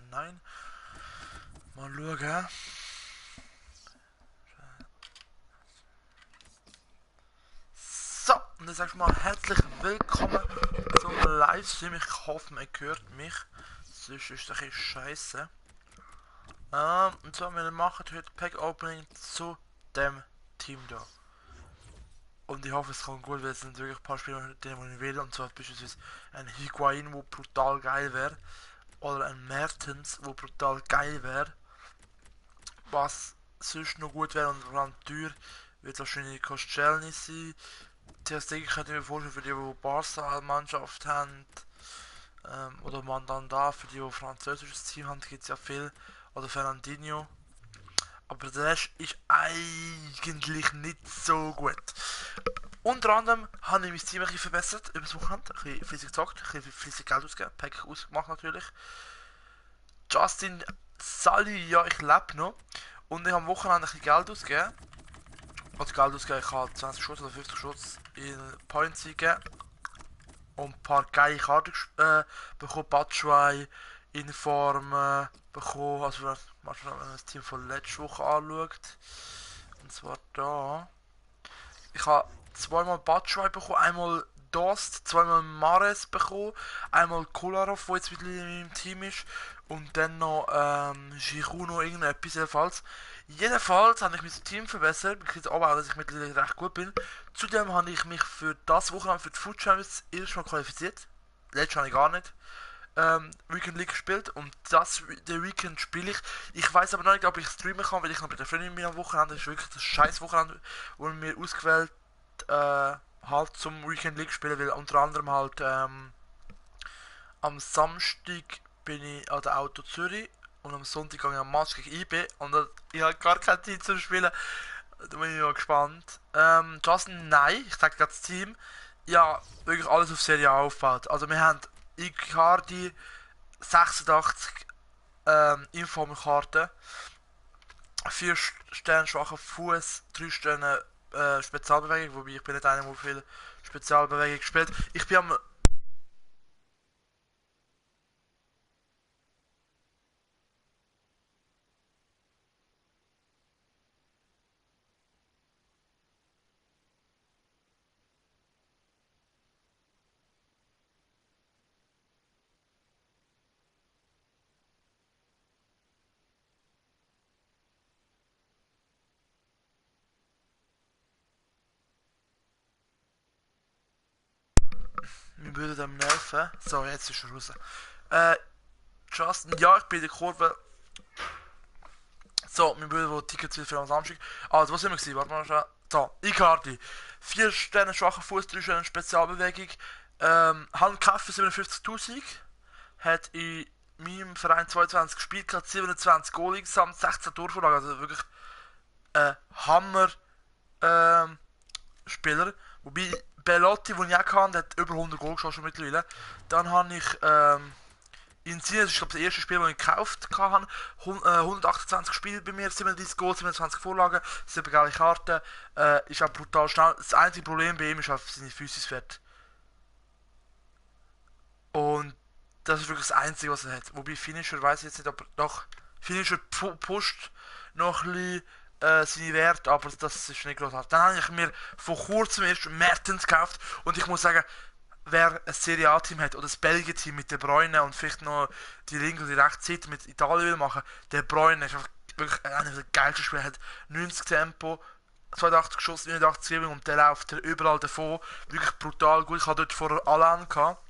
nein. Mal schauen. So, und dann sagst du mal herzlich willkommen zum Livestream. Ich hoffe, man hört mich. Sonst ist es ein bisschen scheiße. Und zwar, wir machen heute Pack Opening zu dem Team da. Und ich hoffe, es kommt gut, weil es sind wirklich ein paar Spieler, die ich will. Und zwar beispielsweise ein Higuain, der brutal geil wäre. Oder ein Mertens, der brutal geil wäre. Was sonst noch gut wäre und vor allem teuer, wird wahrscheinlich Koscielny sein. Ter Stegen könnte ich mir vorstellen, für die, die Barca-Mannschaft haben. Oder Mandanda, für die, die französisches Team haben, gibt es ja viel. Oder Fernandinho. Aber der Rest ist eigentlich nicht so gut. Unter anderem habe ich mein Team ein bisschen verbessert über das Wochenende. Ein bisschen flüssig gezockt, ein bisschen flüssig Geld ausgegeben. Pack ausgemacht natürlich. Justin Sally, ja, ich lebe noch. Und ich habe am Wochenende ein bisschen Geld ausgegeben. Also Geld ausgegeben, ich habe 20 Schutz oder 50 Schutz in Points eingegeben. Und ein paar geile Karten bekommen. Batshuayi in Form bekommen. Also wenn man das Team von letzter Woche anschaut. Und zwar da. Ich habe zweimal Batshuayi bekommen, einmal Dost, zweimal Mares bekommen, einmal Kolarov, der jetzt wieder in meinem Team ist, und dann noch Giroud noch irgendetwas jedenfalls. Jedenfalls habe ich mein Team verbessert, ich jetzt aber auch, dass ich mittlerweile recht gut bin. Zudem habe ich mich für das Wochenende für die Food Champions erstmal qualifiziert. Letztes habe ich gar nicht. Weekend League gespielt und der Weekend spiele ich. Ich weiß aber noch nicht, ob ich streamen kann, weil ich noch bei der Freundin bin am Wochenende. Das ist wirklich das scheiß Wochenende, wo mir ausgewählt halt zum Weekend League spielen, weil unter anderem halt am Samstag bin ich an der Auto Zürich und am Sonntag gehe ich am Match gegen IB und ich habe gar keine Zeit zum Spielen. Da bin ich mal gespannt. Justin, nein, ich sage gerade das Team. Ja, wirklich alles auf Serie A aufgebaut. Also wir haben Icardi 86 Informerkarten, 4 Sterne schwacher Fuß, 3 Sterne Spezialbewegung, wobei ich bin nicht einer, der viel Spezialbewegung spielt. Ich bin am wir würden dem nerven. So, jetzt ist er raus. Äh, Justin, ja, ich bin in der Kurve. So, wir würden wohl Tickets wieder für am Samstag. Also, was sind wir gewesen? Warte mal schon. So, Icardi. 4 Sterne schwacher Fuß, 3 Sterne Spezialbewegung. Handkampf für 57'000. Hat in meinem Verein 22 gespielt, gehabt, 27 Goal insgesamt, 16 Torvorlagen. Also wirklich ein Hammer Spieler. Wobei Belotti, den ich auch hatte, hat über 100 Goal geschossen mittlerweile. Dann habe ich Insigne, das ist glaube ich das erste Spiel, das ich gekauft habe. 128 Spiele bei mir, 37 Goals, 27 Vorlagen, 7 geile Karten. Ist auch brutal schnell. Das einzige Problem bei ihm ist halt seine Physis-Wert. Und das ist wirklich das Einzige, was er hat. Wobei Finisher weiß ich jetzt nicht, ob er doch. Finisher pusht noch ein bisschen seine Werte, aber das ist nicht großartig. Dann habe ich mir vor kurzem erst Mertens gekauft und ich muss sagen, wer ein Serie A-Team hat oder ein Belgien-Team mit De Bruyne und vielleicht noch die linke und die rechte Seite mit Italien will machen, De Bruyne ist einfach wirklich einer der geilsten Spieler. Er hat 90 Tempo, 82 Geschoss, 89 Dribbling und der läuft überall davon. Wirklich brutal gut. Ich hatte dort vorher Alan gehabt.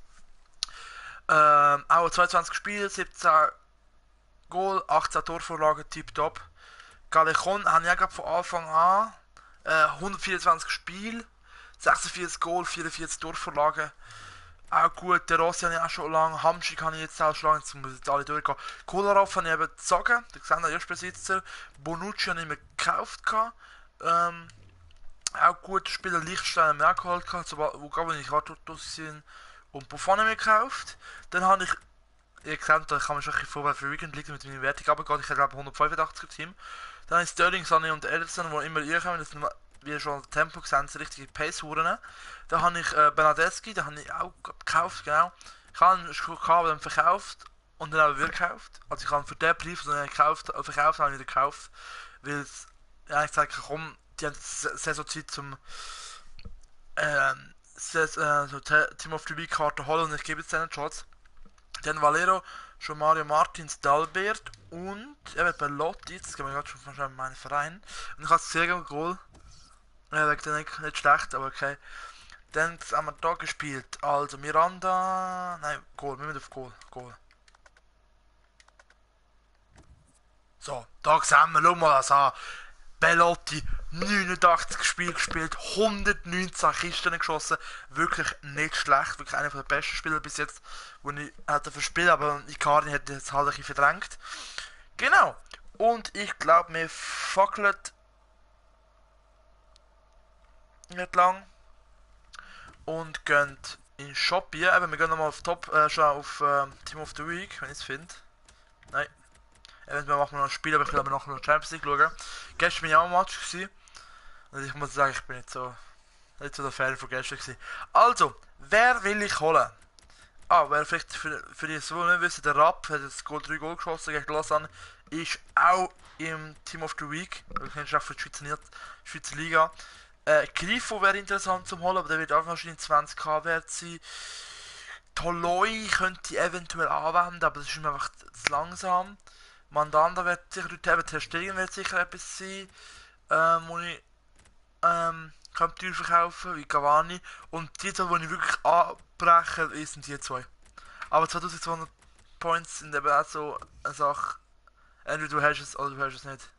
Auch 22 Spiele, 17 Goal, 18 Torvorlagen, tipptopp. Galechon habe ich auch von Anfang an 124 Spiele, 46 Goal, 44 Torvorlagen. Auch gut, der Rossi habe ich auch schon lange, Hamschick habe ich jetzt auch schon lange, jetzt muss ich jetzt alle durchgehen. Kolarov habe ich eben gezogen, der gesehen, der Erstbesitzer. Bonucci habe ich mir gekauft. Auch gute Spieler, Lichtstein haben wir auch geholt, wo ich gerade durch sind. Und Buffon habe ich mir gekauft. Dann habe ich, ihr seht, da kann man schon ein bisschen vorbereiten für Weekend League mit meiner Wertung runtergehen. Ich habe glaube 185er Team. Dann habe ich Sterling, Sané und Ederson, die immer reinkommen. Das sind, wie ihr schon Tempo gesehen habt, richtige Pace-Huren. Dann habe ich Bernadeschi, den habe ich auch gekauft, genau. Ich habe ihn schon gehabt, dann verkauft. und dann habe ich wieder gekauft. Also ich habe für den Preis, den ich verkauft habe, ich wieder gekauft. Weil es, ja, ich sage, komm, die haben Saisonzeit zum so Team of the Week Karte holen und ich gebe jetzt denen Shots. Dann Valero, schon Mario Martins, Dalbert und eben Belotti, jetzt gehen wir gerade schon in meinen Verein. Und ich habe es sehr Goal. Wegen der nicht schlecht, aber okay. Dann haben wir da gespielt. Also Miranda. Nein, Goal, wir müssen auf Goal. Goal. So, da sehen wir, schau mal das an. Belotti, 89 Spiele gespielt, 119 Kisten geschossen. Wirklich nicht schlecht. Wirklich einer der besten Spieler bis jetzt, die ich hätte verspielt, aber Icardi hätte jetzt halt ein bisschen verdrängt. Genau. Und ich glaube, wir fackeln nicht lang und gehen in den Shop hier. Eben, wir gehen nochmal auf Top, schon auf Team of the Week, wenn ich es finde. Nein. Eventuell machen wir noch ein Spiel, aber ich will aber nachher noch Champions League schauen. Gestern bin ich auch im Match gewesen. Und ich muss sagen, ich bin nicht so der Fan von gestern gewesen. Also, wer will ich holen? Wer vielleicht für die so nicht wissen, der Rapp hat jetzt 3 Goal geschossen gegen Lausanne. Ist auch im Team of the Week. Du kennst auch für die Schweizer Liga. Grifo wäre interessant zum holen, aber der wird auch wahrscheinlich 20k wert sein. Toloi könnte ich eventuell anwenden, aber das ist mir einfach zu langsam. Mandanda wird sicher dort haben, Ter Stegen wird sicher etwas sein, wo ich könnte verkaufen, wie Cavani. Und die zwei, die ich wirklich abbrechen, sind die zwei. Aber 2200 Points sind eben auch so eine Sache. Entweder du hast es oder du hast es nicht.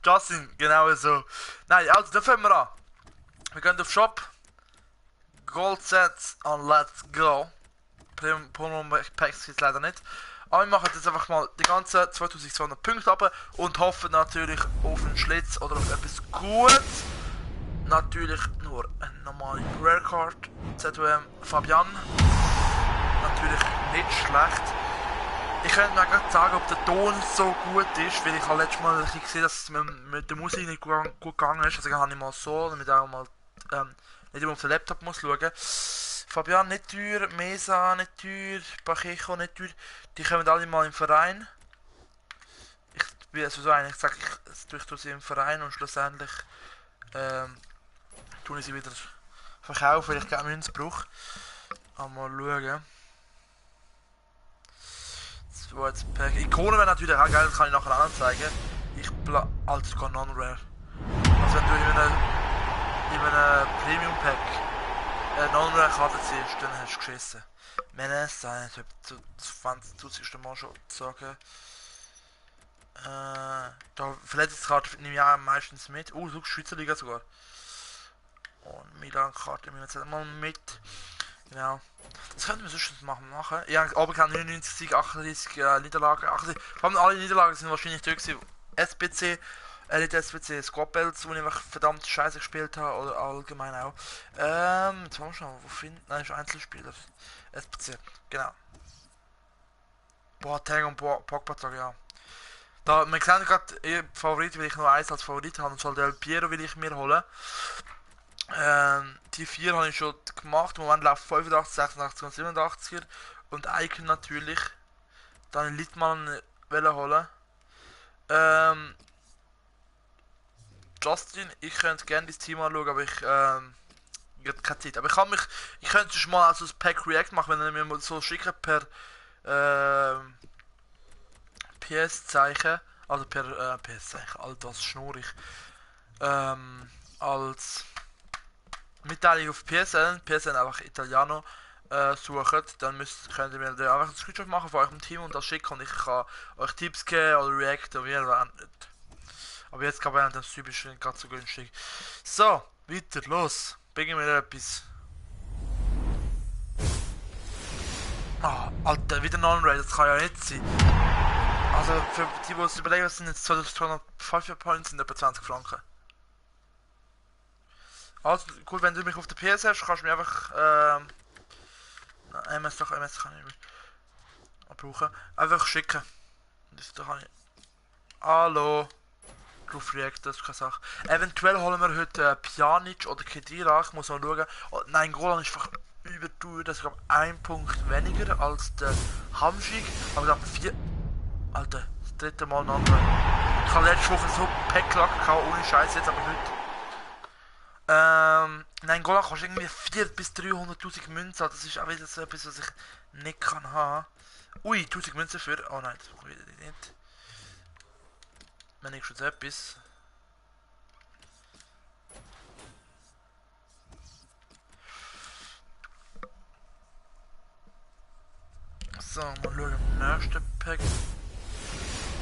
Justin, genau so. Nein, also da fangen wir an. Wir gehen auf Shop. Gold Sets und let's go. Promo Packs gibt es leider nicht. Aber wir machen jetzt einfach mal die ganzen 2200 Punkte ab und hoffen natürlich auf einen Schlitz oder auf etwas Gutes. Natürlich nur eine normale Rare Card. ZWM Fabian. Natürlich nicht schlecht. Ich könnte mir gerade sagen, ob der Ton so gut ist, weil ich habe letztes Mal gesehen, dass es mit der Musik nicht gut gegangen ist. Also habe ich mal so, damit ich auch mal nicht immer auf den Laptop muss schauen. Fabian nicht teuer, Mesa nicht teuer, Pacheco nicht teuer. Die kommen alle mal im Verein. Ich bin also so eigentlich, sage ich tue sie im Verein und schlussendlich tue ich sie wieder verkaufen, weil ich keine Münze brauche. Mal schauen. So, jetzt Pack. Ikonen wäre natürlich auch geil, das kann ich nachher anzeigen. Alter, sogar Non-Rare. Also wenn du in einem Premium-Pack Non-Rare-Karte ziehst, dann hast du geschissen. Menes, ich habe zu 20.000 Mal schon sagen. Da Verletzungskarte nehme ich auch meistens mit. So Schweizer Liga sogar. Und Milan-Karte nehmen wir jetzt mal mit. Genau. Das könnten wir sonst machen. Ja, aber kann 99 Sieg, 38 Niederlagen. 38, vor allem alle Niederlagen sind wahrscheinlich durch SBC, nicht SBC, Squad-Belts, wo ich einfach verdammt scheiße gespielt habe, oder allgemein auch. Jetzt wollen wir schauen, wo finden. Nein, ist Einzelspieler. SBC, genau. Boateng und Pogba, ja. Da, wir sehen gerade, ihr Favorit will ich nur eins als Favorit haben, und zwar Del Piero will ich mir holen. Die 4 habe ich schon gemacht. Im Moment läuft 85, 86 und 87er. Und Icon natürlich. Dann Littmann holen. Justin, ich könnte gerne das Team anschauen, aber ich habe keine Zeit. Aber ich könnte schon mal also das Pack React machen, wenn ihr mir so schicken per PS-Zeichen. Also per PS-Zeichen, all das schnurig. Als Mitteilung auf PSN einfach Italiano suchen, dann könnt ihr mir einfach einen Screenshot machen von eurem Team und das schicken und ich kann euch Tipps geben oder reacten, wie ihr wollt. Aber jetzt kann man das typisch gerade so günstig. So, weiter, los. Bringen wir etwas. Alter, wieder Non-Raid, das kann ja nicht sein. Also für die, die es überlegen, sind jetzt 205 Points und etwa 20 Franken. Also cool, wenn du mich auf der PS hast, kannst du mir einfach MS kann ich nicht mehr brauchen. Einfach schicken. Das kann ich. Hallo. Drauf React, das ist keine Sache. Eventuell holen wir heute Pjanic oder Kedira, ich muss mal schauen. Oh, nein, Golan ist einfach Steuer, das ist glaube ein Punkt weniger als der Hamschik, aber ich glaube 4. Alter, das dritte Mal noch. Ich habe letzte Woche so Packlack gehabt, ohne Scheiß, jetzt aber nicht. Nein, Gola kannst du irgendwie 400.000 bis 300.000 Münzen, das ist auch wieder so etwas, was ich nicht kann haben. Ui, 1000 Münzen für. Oh nein, das brauche ich wieder nicht. Wenn ich schon so etwas. So, mal schauen, nächsten Pack.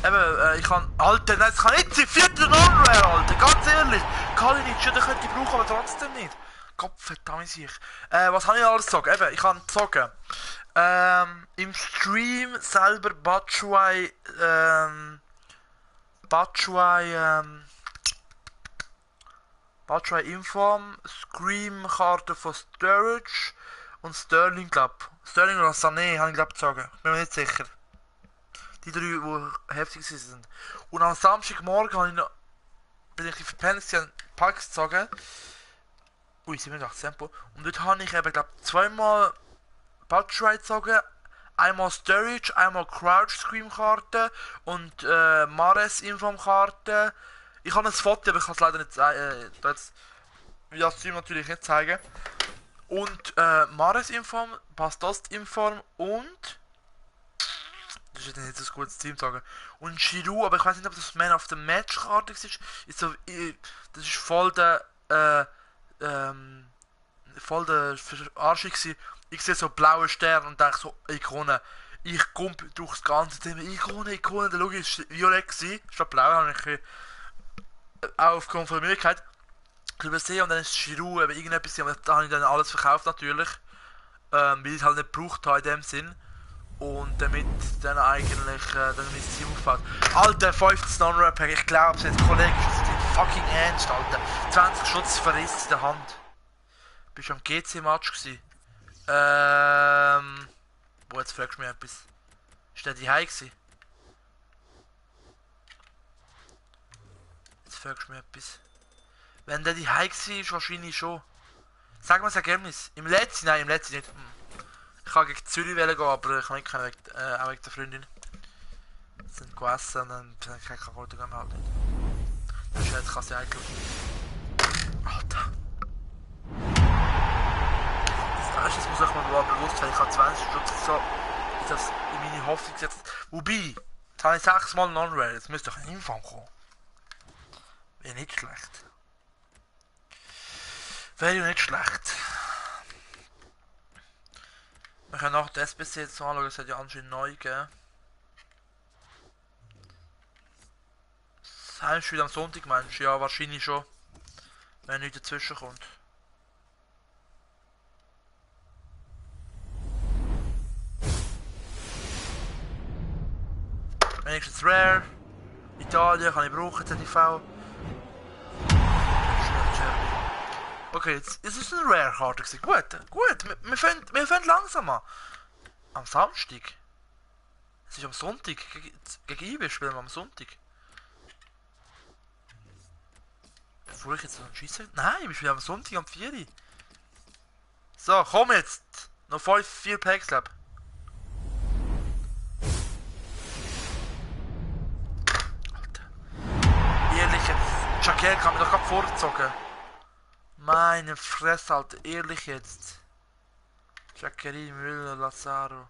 Eben, ich kann. Alter, nein, es kann nicht sein! Vierter Non-Rare, Alter! Ganz ehrlich! Kalinic, ja, den könnte ich brauchen, aber trotzdem nicht. Gott verdammt sich. Was habe ich alles gesagt? Eben, ich kann sagen. Im Stream selber Batshuayi, Batshuayi Inform, Scream-Karte von Sturridge und Sterling, glaub. Sterling oder Sané, habe ich glaub gesagt. Ich bin mir nicht sicher. Die drei, die heftig sind. Und am Samstagmorgen habe ich noch, bin ich verpennt, sie haben Packs gezogen. Ui, 87 Tempo. Und dort habe ich eben, glaube zweimal Batshuayi gezogen. Einmal Sturridge, einmal Crouch Scream Karte und Mares Inform Karte. Ich habe ein Foto, aber ich kann es leider nicht zeigen. Das Stream natürlich nicht zeigen. Und Mares Inform, Bastost Inform und. Das ist nicht so ein gutes Team sagen. Und Giroud, aber ich weiß nicht, ob das Man of the Match Karte ist. So, das ist voll der Verarschung gewesen. Ich sehe so blaue Sterne und denke so, Ikone. Ich komme durchs ganze Thema. Ikone, der Logo ist violett gewesen. Statt blau habe ich auch aufgrund von der Möglichkeit übersehen. Und dann ist Giroud eben irgendetwas, aber da habe ich dann alles verkauft natürlich. Weil ich es halt nicht gebraucht habe in dem Sinn. Und damit dann eigentlich dann mein Team aufbaut. Alter, 15 Non-Rap-Pack, ich glaub's jetzt, Kollege, ist das nicht fucking ernst, Alter. 20 Schutz verriss in der Hand. Bist du am GC-Match gsi? Boah, jetzt fragst du mich etwas. Ist der daheim gsi? Jetzt fragst du mich etwas. Wenn der daheim gsi ist, wahrscheinlich schon. Sag mir das Ergebnis. Im letzten? Nein, im letzten nicht. Ich kann gegen Zürich gehen, aber ich kann nicht auch wegen der Freundin. Sie sind gegessen und dann kann ich kein Auto gehen halt nicht. Das ist jetzt quasi eigentlich. Alter. Das muss ich mir mal bewusst sein. Ich habe 20 Stutz so in meine Hoffnung gesetzt. Wobei, jetzt habe ich 6 Mal Non-Rare. Jetzt müsste doch ein Infam kommen. Wäre nicht schlecht. Wäre ja nicht schlecht. Wir können auch das SBC jetzt anschauen, es hat ja anscheinend neu gegeben. Das Heimspiel am Sonntag meinst du? Ja, wahrscheinlich schon. Wenn nichts dazwischen kommt. Wenigstens Rare. Italien kann ich brauchen, ZTV. Okay, jetzt ist es eine Rare-Karte gewesen. Gut, wir fangen langsam an. Am Samstag? Es ist am Sonntag. Gegen IB spielen wir am Sonntag. Bevor ich jetzt noch schieße? Nein, wir spielen am Sonntag am 4. So, komm jetzt! Noch 4 Packs, glaub. Alter. Ehrlich jetzt. Jacquel kann mich doch gerade vorgezogen. Meine Fresse, Alter, ehrlich jetzt. Jacqueline, Müller, Lazaro.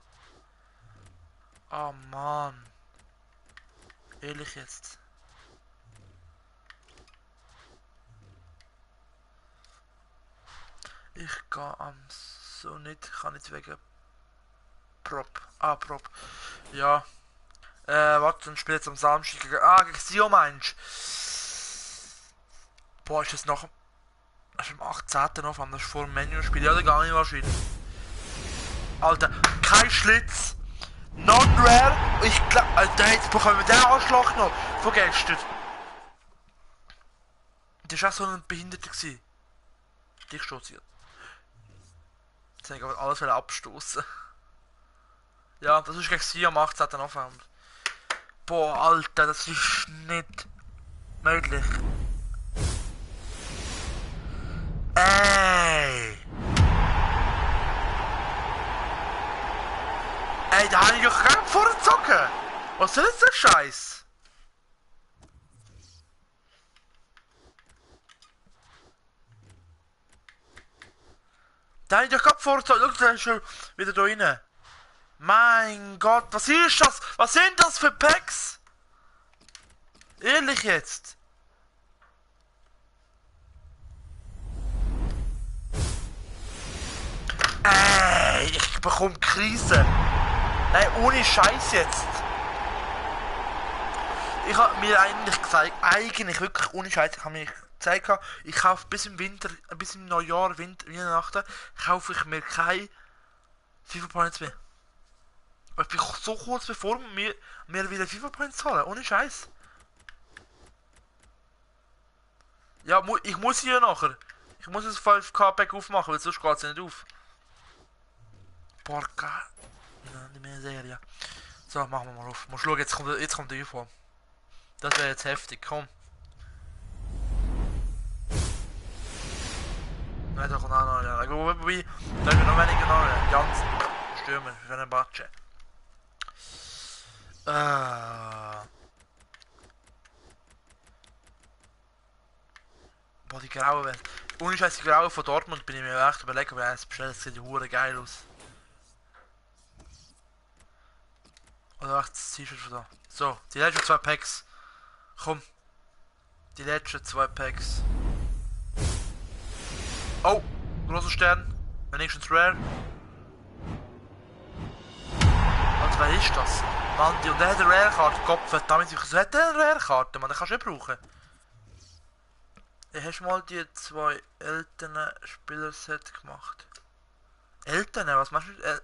Oh Mann. Ehrlich jetzt. Ich gehe am so nicht, ich kann nicht wegen Prop. Ah, Prop. Ja. Warte, dann spielt jetzt am Samstag gegen Sio meinst. Boah, ist das noch. Das ist am 18. November, das ist vor dem Menü-Spiel. Ja, da gar nicht wahrscheinlich. Alter, kein Schlitz. Non-Rare. Ich glaube, Alter, jetzt bekommen wir den Anschlag noch. Von gestern. Das war auch so ein Behinderter. Dich stoßen. Jetzt habe ich aber alles abstoßen. Ja, das ist gegen sie am 18. November. Boah, Alter, das ist nicht möglich. Ey! Ey, da habe ich doch gerade vorgezogen! Was soll jetzt der Scheiß? Da habe ich doch gerade vorgezogen. Schau, der ist schon wieder da rein. Mein Gott, was ist das? Was sind das für Packs? Ehrlich jetzt? Ey, ich bekomme Krise. Nein, ohne Scheiß jetzt. Ich habe mir eigentlich gesagt, eigentlich wirklich ohne Scheiß, ich habe mir gesagt, ich kaufe bis im Winter, bis im Neujahr, Weihnachten, kaufe ich mir kein FIFA Points mehr. Ich bin so kurz bevor mir wieder FIFA Points holen, ohne Scheiß. Ja, ich muss hier nachher. Ich muss das 5K Pack aufmachen, weil sonst geht es nicht auf. Porca. Ja, nicht mehr Serie. So, machen wir mal auf. Mal schauen, jetzt kommt der UFO. Das wäre jetzt heftig, komm. Nein, da kommt auch noch einer. Wobei, da ist noch weniger noch. Jansen. Stürmer, für einen Batsche. Boah, die graue Welt. Ohne Scheiß, die graue von Dortmund bin ich mir echt überlegt, aber eins bestellt, das sieht hure geil aus. Oder echt das T-Shirt von da. So, die letzten 2 Packs. Komm. Die letzten 2 Packs. Oh, großer Stern. Wenigstens rare. Und wer ist das? Mann, und der hat eine Rare-Karte. Gott, damit was hat der eine Rare-Karte? Man, den kannst du nicht brauchen. Hast du mal die 2 Eltern Spielerset gemacht? Eltern? Was machst du?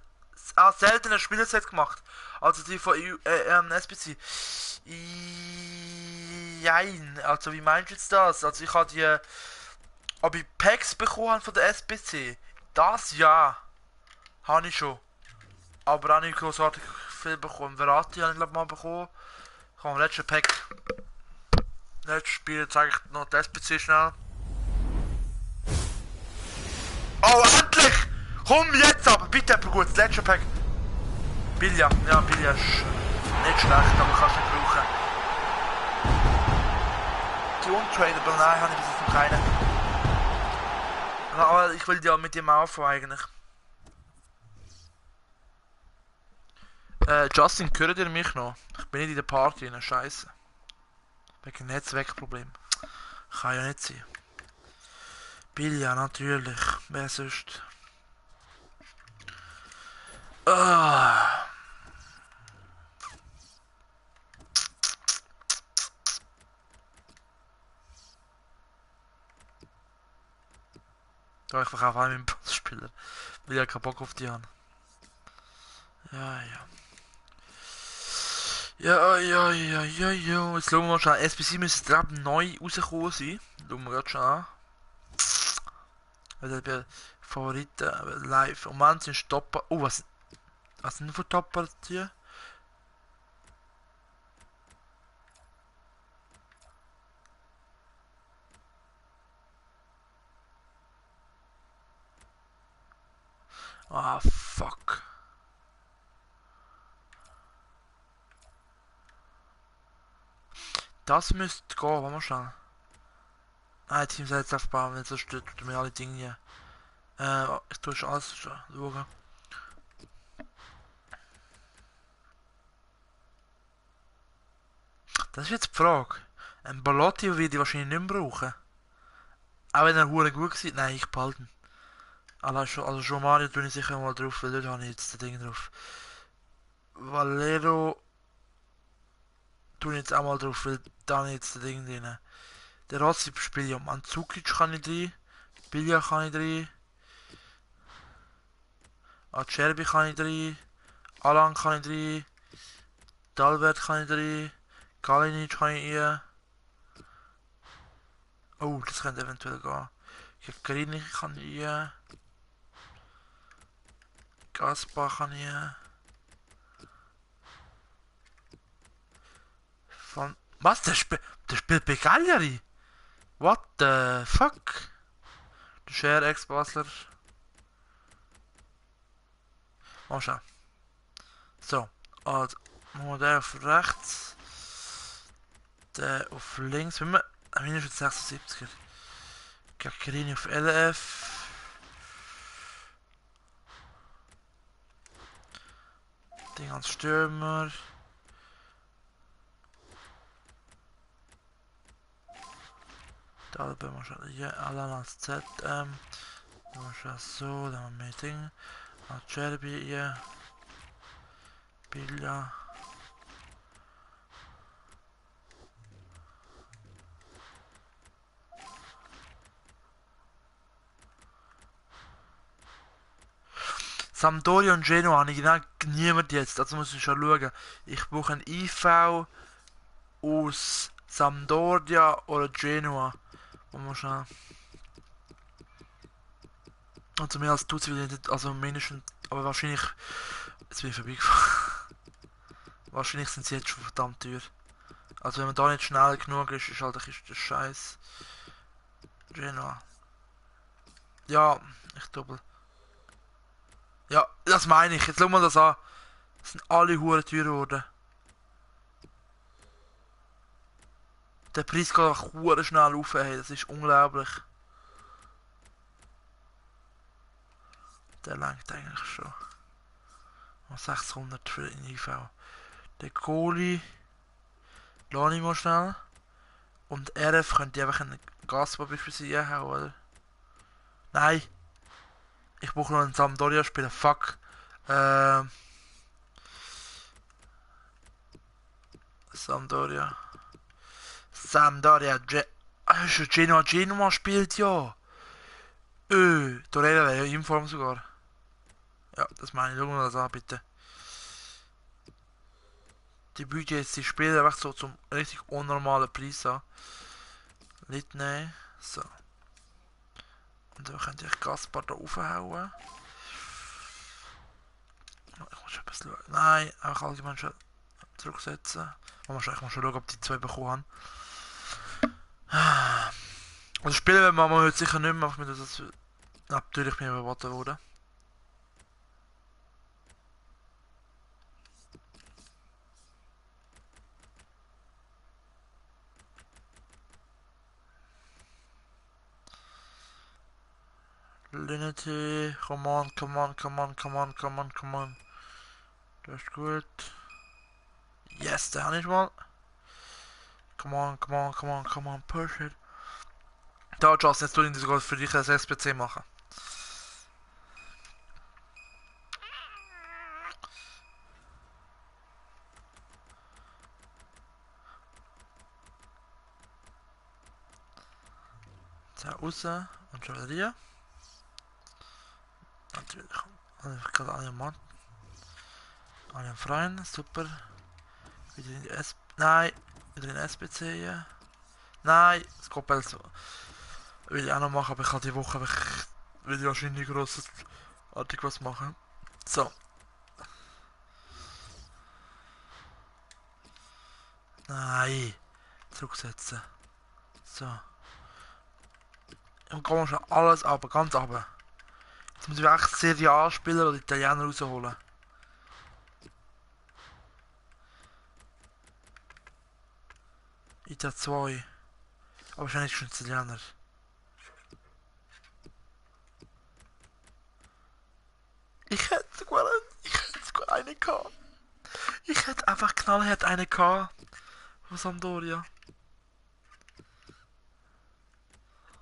Seltene Spielerset gemacht. Also die von SBC. Jein. Also wie meinst du jetzt das? Also ich habe die... Ob ich Packs bekommen von der SBC? Das ja. Habe ich schon. Aber auch nicht großartig viel bekommen. Verratti habe ich glaube mal bekommen. Komm, letzter Pack. Letztes Spiel zeige ich noch das SBC schnell. Oh, endlich! Komm jetzt aber, bitte aber gut, das letzte Pack. Bilja, ja, Bilja ist nicht schlecht, aber kannst du nicht brauchen. Die Untradable, nein, habe ich bis jetzt noch keine. Aber ich will ja mit dem auffangen eigentlich. Justin, hört ihr mich noch? Ich bin nicht in der Party, ne Scheiße. Wegen Netzwerkproblem. Kann ja nicht sein. Bilja, natürlich. Wer sonst? Ah. Da ich verkaufe auch meinen Passspieler. Will ja keinen Bock auf die haben. Ja, ja. Ja. Jetzt schauen wir mal schnell. SBC müsste gerade neu rausgekommen sein. Schauen wir gerade schon an. Also bei Favoriten live. Und man sind Stopper. Oh, was sind für Top-Partien? Ah, fuck. Das müsste gehen, wollen wir schauen. Ah, Team selbst aufbauen, wenn es so steht, tut mir alle Dinge hier. Ich tue schon alles schauen. Das ist jetzt die Frage. Ein Ballotti würde ich wahrscheinlich nicht mehr brauchen. Auch wenn er hure gut war. Nein, ich behalten. Also schon Mario tue ich sicher mal drauf, weil dort habe ich jetzt das Ding drauf. Valero tue ich jetzt auch mal drauf, weil da habe ich jetzt das Ding drin. Der Rossi spielt ja Mandzukic kann ich drin. Bilja kann ich drin. Acerbi kann ich drin. Alan kann ich drin. Dalbert kann ich drin. Kalinic kann ich rein. Oh, das könnte eventuell gehen. Jakarini kann ich rein. Gaspar kann ich rein. Von... Was? Der spielt bei Cagliari? What the fuck? Der Share Ex-Basler. Mal schauen. So, also machen wir den auf rechts. Den auf links. Wenn wir mindestens 76er. Gaccherini auf LF. Ding als Stürmer. Da haben wir schon hier Alan als ZM. Dann haben wir so, dann haben wir mehr Dinge. Cherby hier. Bilder. Sampdoria und Genoa habe ich genau niemand jetzt, also muss ich schon schauen. Ich brauche ein IV aus Sampdoria oder Genoa. Und muss schnell. Also mehr als Dutzend will ich nicht, also mindestens, aber wahrscheinlich, jetzt bin ich vorbeigefahren. Wahrscheinlich sind sie jetzt schon verdammt teuer. Also wenn man da nicht schnell genug ist, ist halt ein bisschen der Scheiß. Genoa. Ja, ich doppel. Ja, das meine ich. Jetzt schau mal das an. Das sind alle Huren teuer geworden. Der Preis geht einfach Huren schnell rauf, hey. Das ist unglaublich. Der langt eigentlich schon. 600 für den IV. Der Goalie. Lass ich mal schnell. Und RF könnte ich einfach einen Gasbobby für sie haben, oder? Nein. Ich brauche noch einen Sampdoria-Spieler. Fuck. Sampdoria. Sampdoria. Genoa spielt ja. Torreira wäre ja in Form sogar. Ja, das meine ich. Schauen wir das an, bitte. Die bieten jetzt die Spieler einfach so zum richtig unnormalen Preis an. Litney. So. Und dann könnte ich Gaspar da raufhauen. Ich muss etwas schauen. Nein, einfach allgemein schon zurücksetzen. Ich muss schon schauen, ob die zwei bekommen haben. Also spielen wir mal heute sicher nicht mehr, einfach mit das. Natürlich bin ich überboten worden. Linity, come on, come on, come on, come on, come on, come on. Das ist gut. Yes, der habe ich mal. Come on, come on, come on, come on, push it. Da, Justin, jetzt tu ich sogar für dich ein SPC machen. So, raus und schon wieder hier. Natürlich. Ich gerade alle Mann. Alle freien, super. Wieder in die Nein, wieder in die SPC hier. Nein, das Koppel will ich auch noch machen, aber ich habe die Woche will ich wahrscheinlich grossartig was machen. So. Nein. Zurücksetzen. So. Und kann man schon alles aber ganz runter. Jetzt muss ich echt Serie A spielen oder Italiener rausholen. Ita 2. Aber wahrscheinlich schon Italiener. Ich hätte sogar eine gehabt. Ich hätte einfach knallhart eine gehabt. Von Sampdoria.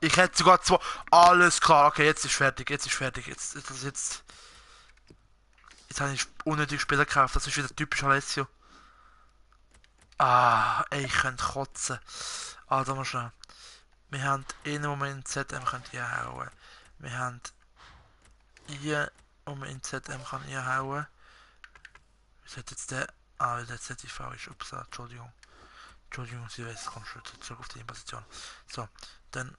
Ich hätte sogar zwei. Alles klar, okay, jetzt ist fertig, jetzt ist fertig. Jetzt habe ich unnötig Spieler gekauft, das ist wieder typisch Alessio. Ah, ey, ich könnte kotzen. Ah, da mal schnell. Wir haben einen, wo wir in ZM hier hauen. Wir haben hier, wo man in ZM hier hauen. Wie sollte jetzt der. Ah, der ZTV ist. Ups, Entschuldigung. Entschuldigung, Sie weiß, komm schon zurück auf die Position. So, dann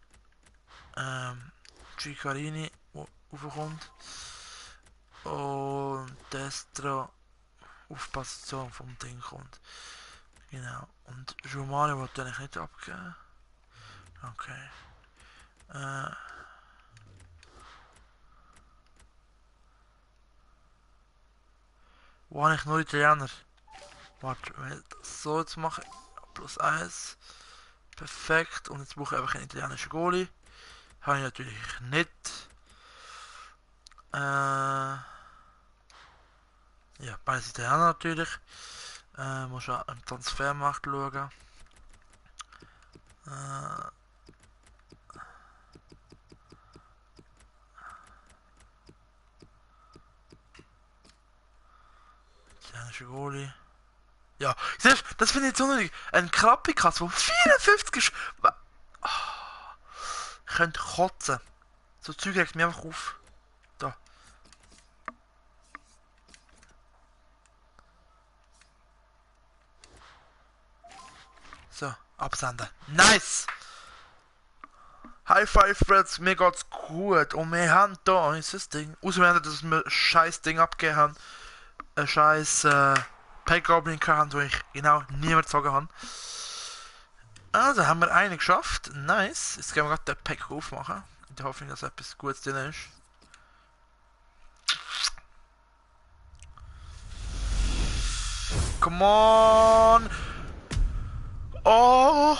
Ciccarini, der raufkommt. Und Destro auf Position vom Ding kommt. Genau. Und Romano wollte eigentlich nicht abgeben. Okay. Wo habe ich nur Italiener? Warte, wenn ich das so jetzt mache. Plus 1. Perfekt. Und jetzt brauche ich einfach einen italienischen Goalie. Habe ich natürlich nicht. Ja, beides Italiener natürlich. Muss auch am Transfermarkt schauen. Italienische Goalie. Ja, siehst du, das finde ich jetzt unnötig. Ein Krappikas, der 54 ist. Oh, ich könnte kotzen. So Zeug regt mich einfach auf. Da. So, absenden. Nice! High Five, Friends, mir geht's gut. Und wir haben da unser Ding. Außer wir haben, dass wir ein scheiß Ding abgegeben haben. Ein scheiß Pack Goblin haben, wo ich genau niemand gezogen habe. Also haben wir einen geschafft. Nice. Jetzt gehen wir gerade den Pack aufmachen. In der Hoffnung, dass etwas Gutes drin ist. Come on! Oh!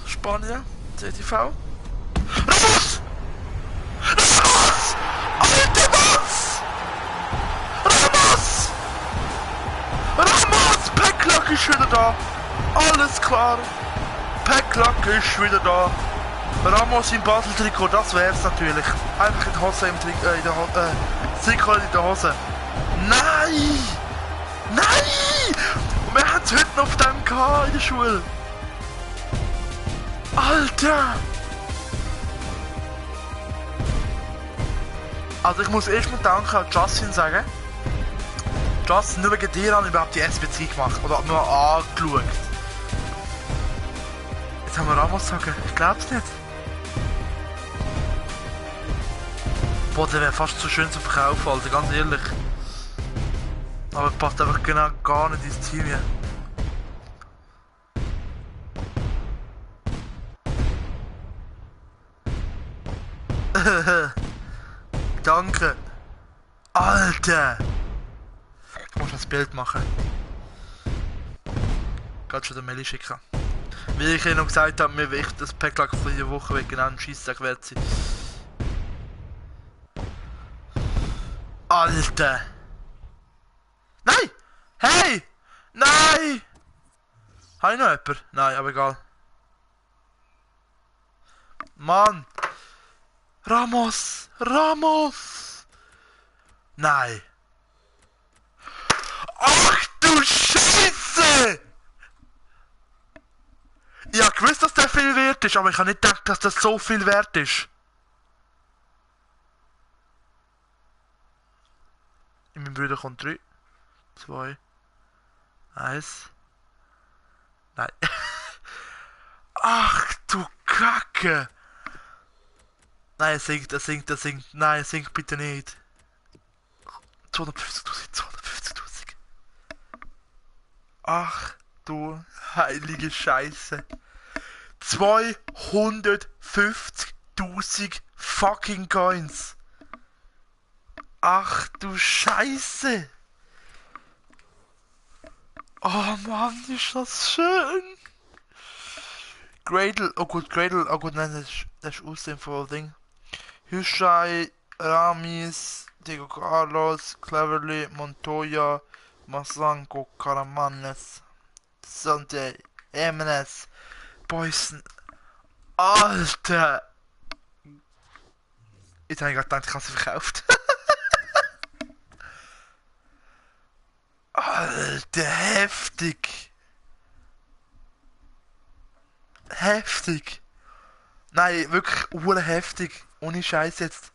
Spanien. CTV. Ramos! Ramos! Alter was! Ramos! Ramos! Packlock ist wieder da! Alles klar! Packlock ist wieder da! Ramos im Basel-Trikot, das wär's natürlich. Einfach in der Hose im Trikot, Trikot in der Hose. Nein! Nein! Und wir haben es heute noch auf dem gehabt in der Schule. Alter! Also ich muss erstmal Danke an Justin sagen. Justin, nur wegen dir habe ich überhaupt die SBC gemacht. Oder nur angeschaut. Jetzt haben wir Ramos sagen. Ich glaub's nicht. Boah, der wäre fast zu schön zum Verkaufen, Alter, ganz ehrlich. Aber passt einfach genau gar nicht ins Team hier. Danke. Alter. Ich muss das Bild machen. Gerade schon den Mail schicken. Wie ich Ihnen noch gesagt habe, mir wichtig, das Packlack von dieser Woche wird genau ein Scheisstag wert sein. Alter. Nein! Hey! Nein! Habe ich noch jemanden? Nein, aber egal. Mann! Ramos! Ramos! Nein! Ach du Scheiße! Ich hab gewusst, dass der viel wert ist, aber ich habe nicht gedacht, dass das so viel wert ist. In meinem Bruder kommt 3, 2, 1. Nein. Ach du Kacke! Nein, er singt, er singt, er singt. Nein, er singt bitte nicht. 250.000, 250.000. Ach du heilige Scheiße. 250.000 fucking Coins. Ach du Scheiße. Oh Mann, ist das schön. Gradle, oh gut, Gradle, oh gut, nein, das ist Aussehen von Ding. Hushai, Ramis, Diego Carlos, Cleverly, Montoya, Masanko, Caramanes, Sante, Emenes, Boysen. Alter! Jetzt habe ich gerade gedacht, ich habe sie verkauft. Alter, heftig! Heftig! Nein, wirklich heftig. Ohne Scheiß jetzt.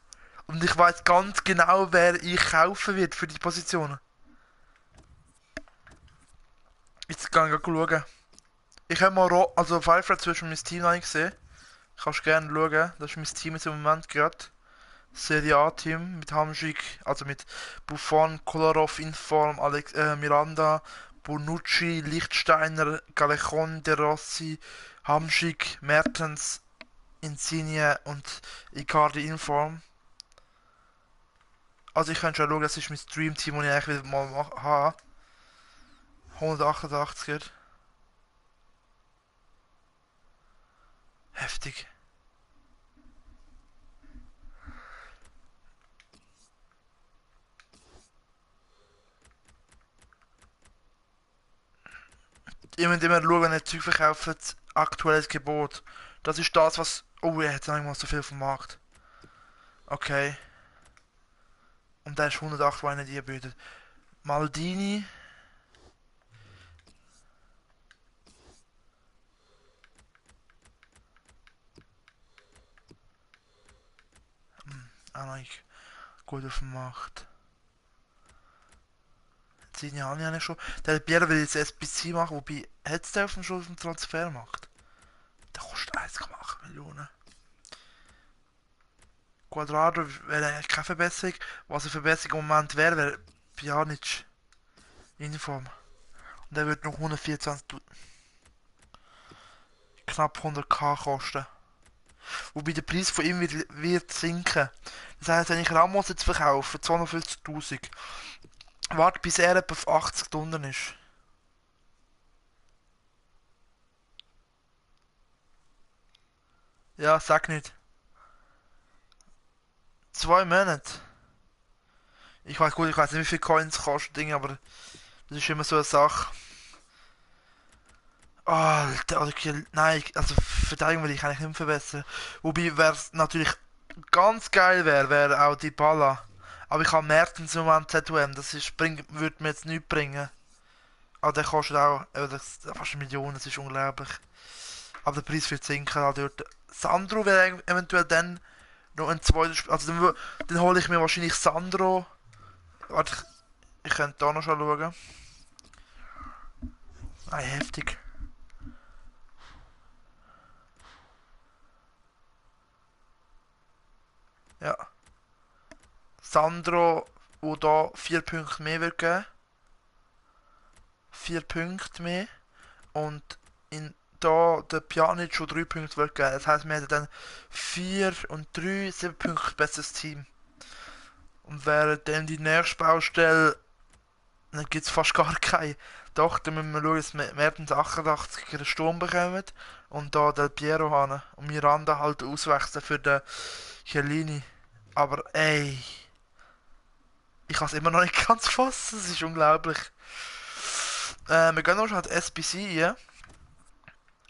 Und ich weiß ganz genau, wer ich kaufen wird für die Positionen. Jetzt kann ich schauen. Ich habe mal also Firefly zwischen mein Team noch nicht gesehen. Kannst gerne schauen. Das ist mein Team jetzt im Moment gerade. Serie A-Team mit Hamsik, also mit Buffon, Kolarov, Inform, Miranda, Bonucci, Lichtsteiner, Galechon, De Rossi, Hamsik, Mertens, Insigne und Icardi Inform. Also ich könnte schon schauen, das ist mein Stream-Team, das ich eigentlich wieder mal habe. 188er. Heftig. Ihr müsst immer schauen, wenn ihr Zeug verkauft, aktuelles Gebot. Das ist das, was... Oh, er hat noch mal so viel vom Markt. Okay. Und der ist 108, wo einer die bietet. Maldini. Auch noch nicht gut auf dem Markt. Maldini habe ich eigentlich schon. Der Pierre will jetzt SBC machen, wobei... Hat es der schon auf dem Transfermarkt? Der kostet 1,8 Millionen. Quadrado wäre eigentlich keine Verbesserung. Was eine Verbesserung im Moment wäre, wäre Pjanic in Form. Und der wird noch 124, knapp 100k kosten. Wobei der Preis von ihm wird sinken. Das heisst, wenn ich Ramos jetzt verkaufe, 250.000, warte bis er etwa auf 80 Stunden ist. Ja, sag nicht. 2 Monate. Ich weiß gut, ich weiß nicht, wie viel Coins kostet Ding, aber das ist immer so eine Sache. Alter, okay, nein, also Verteidigung will ich eigentlich nicht verbessern. Wobei, wer es natürlich ganz geil wäre, wäre auch die Balla. Aber ich habe Mertens im Moment ZUM, das ist, würde mir jetzt nichts bringen. Aber der kostet auch fast 1 Million, das ist unglaublich. Aber der Preis wird sinken halt dort. Sandro wäre eventuell dann noch ein zweiter Also dann hole ich mir wahrscheinlich Sandro. Warte, ich könnte da noch schon schauen. Ah, heftig. Ja. Sandro, wo da 4 Punkte mehr wird geben. 4 Punkte mehr. Und in da der Pjanic schon 3 Punkte wird geben. Das heisst, wir hätten dann 4 und 3, 7 Punkte besseres Team. Und während dann die nächste Baustelle, dann gibt es fast gar keine. Doch, dann müssen wir schauen, dass wir Mertens 88 einen Sturm bekommen. Und da Del Piero haben. Und Miranda halt auswechseln für den Chiellini. Aber ey, ich kann es immer noch nicht ganz fassen. Es ist unglaublich. Wir gehen noch schon an die SBC rein.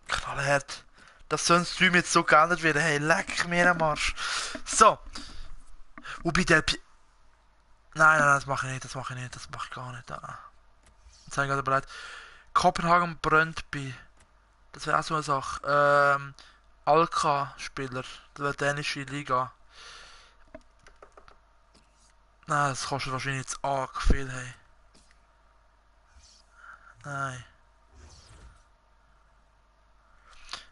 Knallhart. Dass so ein Stream jetzt so geändert wird. Hey, leck mir am Arsch. So. Wobei der... Nein, das mache ich nicht. Das mache ich nicht. Das mache ich gar nicht. Jetzt habe ich gerade bereit. Kopenhagen Brøndby. Das wäre auch so eine Sache. Alka-Spieler. Das wäre dänische Liga. Nein, das kostet wahrscheinlich jetzt arg viel, hey. Nein.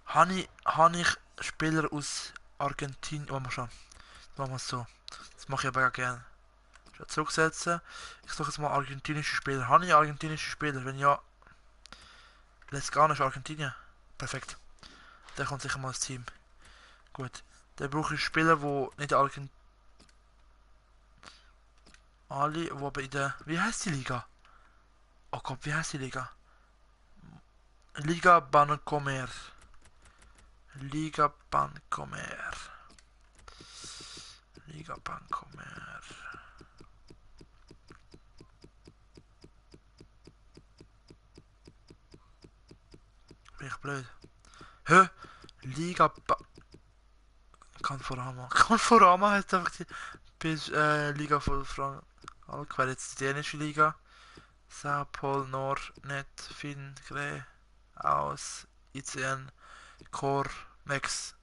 Habe ich Spieler aus Argentinien... Oh, mal schon. Machen wir es so. Das mache ich aber auch gerne. Zurücksetzen. Ich suche jetzt mal argentinische Spieler. Habe ich argentinische Spieler? Wenn ja, Lescano ist Argentinien. Perfekt. Der kommt sicher mal ins Team. Gut. Dann brauche ich Spieler, die nicht Argentinien... Ali, wo aber in der... Wie heißt die Liga? Oh Gott, wie heißt die Liga? Liga Bancomer. Liga Bancomer. Liga Bancomer. Bin ich blöd? Hä? Liga ba Conforama. Conforama heißt einfach die Liga von Frankreich. Jetzt die dänische Liga. Sao Paulo, Nord, Net, Fin, Gre, Aus, ICN, Cor, Mex.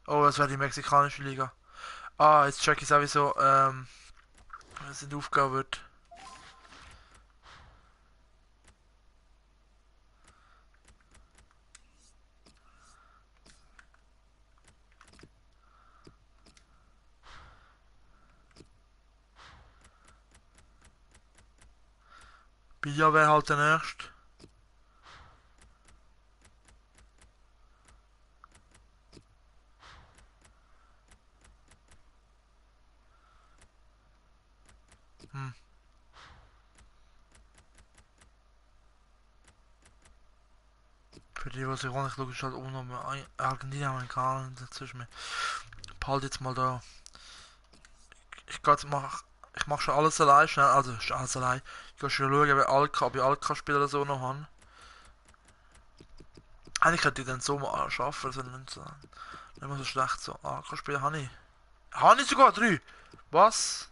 Oh, das wäre die mexikanische Liga. Ah, jetzt check ich sowieso, was in die Aufgabe wird. Billa wäre halt der nächste. Für die, was ich auch nicht schaue, ist halt auch noch mal Argentinien, Amerikaner, dazwischen mir. Behalte jetzt mal da. Ich gehe jetzt ich mache schon alles allein, schnell, also ist alles allein. Ich gehe schon schauen, ob ich Alka-Spieler so noch habe. Eigentlich könnte ich dann so mal schaffen, so nicht mehr so schlecht so. Alka-Spieler habe ich. Habe ich sogar 3! Was?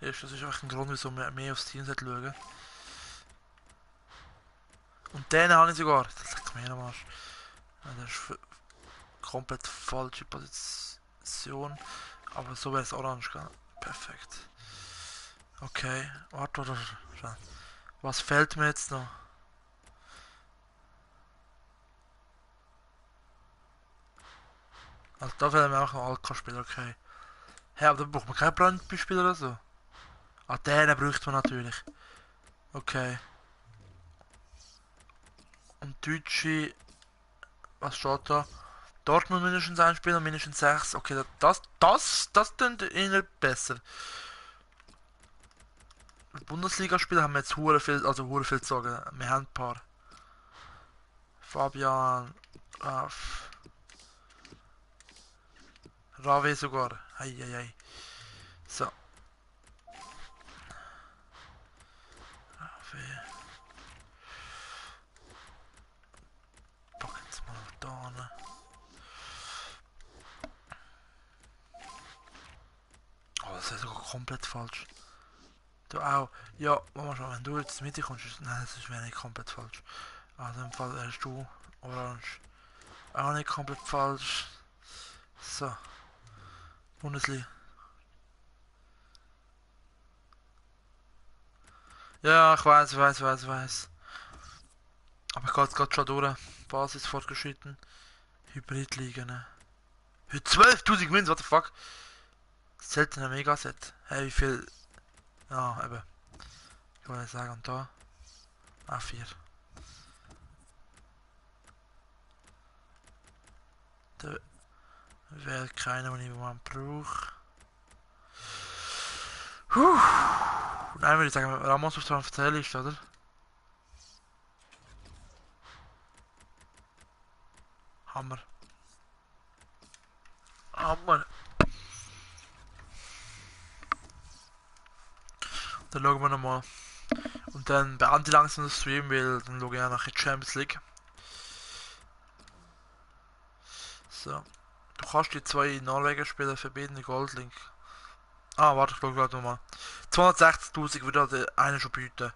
Ja, das ist einfach ein Grund, wieso wir mehr aufs Team schauen. Und den habe ich sogar. Das leckt mir am Arsch. Ja, das ist komplett falsche Position. Aber so wäre es orange, gell? Perfekt. Okay, warte. Was fällt mir jetzt noch? Also da fällt mir auch noch Alka-Spieler, okay. Hä, aber da braucht man keinen Brandbeispieler oder so. Ah, den bräuchte man natürlich. Okay. Und Deutsche, was steht da? Dortmund mindestens ein Spieler, mindestens 6. Okay, das klingt ihnen besser. Bundesligaspieler haben wir jetzt hure viel, also hure viel zu sagen. Wir haben ein paar. Fabian, Rave sogar. Eieiei. So. Rave. Packen jetzt mal da hin. Oh, das ist sogar komplett falsch. Du auch. Ja, Mama schon, wenn du jetzt mit kommst, nein, das ist mir nicht komplett falsch. Also im Fall hast du Orange. Auch nicht komplett falsch. So. Bundesliga. Ja, ich weiß. Aber ich gehe jetzt gerade schon durch. Basis fortgeschritten. Hybridliga, ne? Für 12.000 Wins, what the fuck? Seltener Megaset. Hey, wie viel? Ja, eben. Ich wollte sagen, und da? A4. Da wäre keiner, den ich man brauche. Nein, würde ich sagen, Ramos auf der Transferliste, oder? Hammer. Hammer. Dann schauen wir nochmal. Und dann beende ich langsam den Stream, weil dann schaue ich auch nach der Champions League. So. Du kannst die zwei Norweger Spieler verbinden, Goldlink. Ah, warte, ich schaue gerade nochmal. 260.000 würde also einer schon bieten.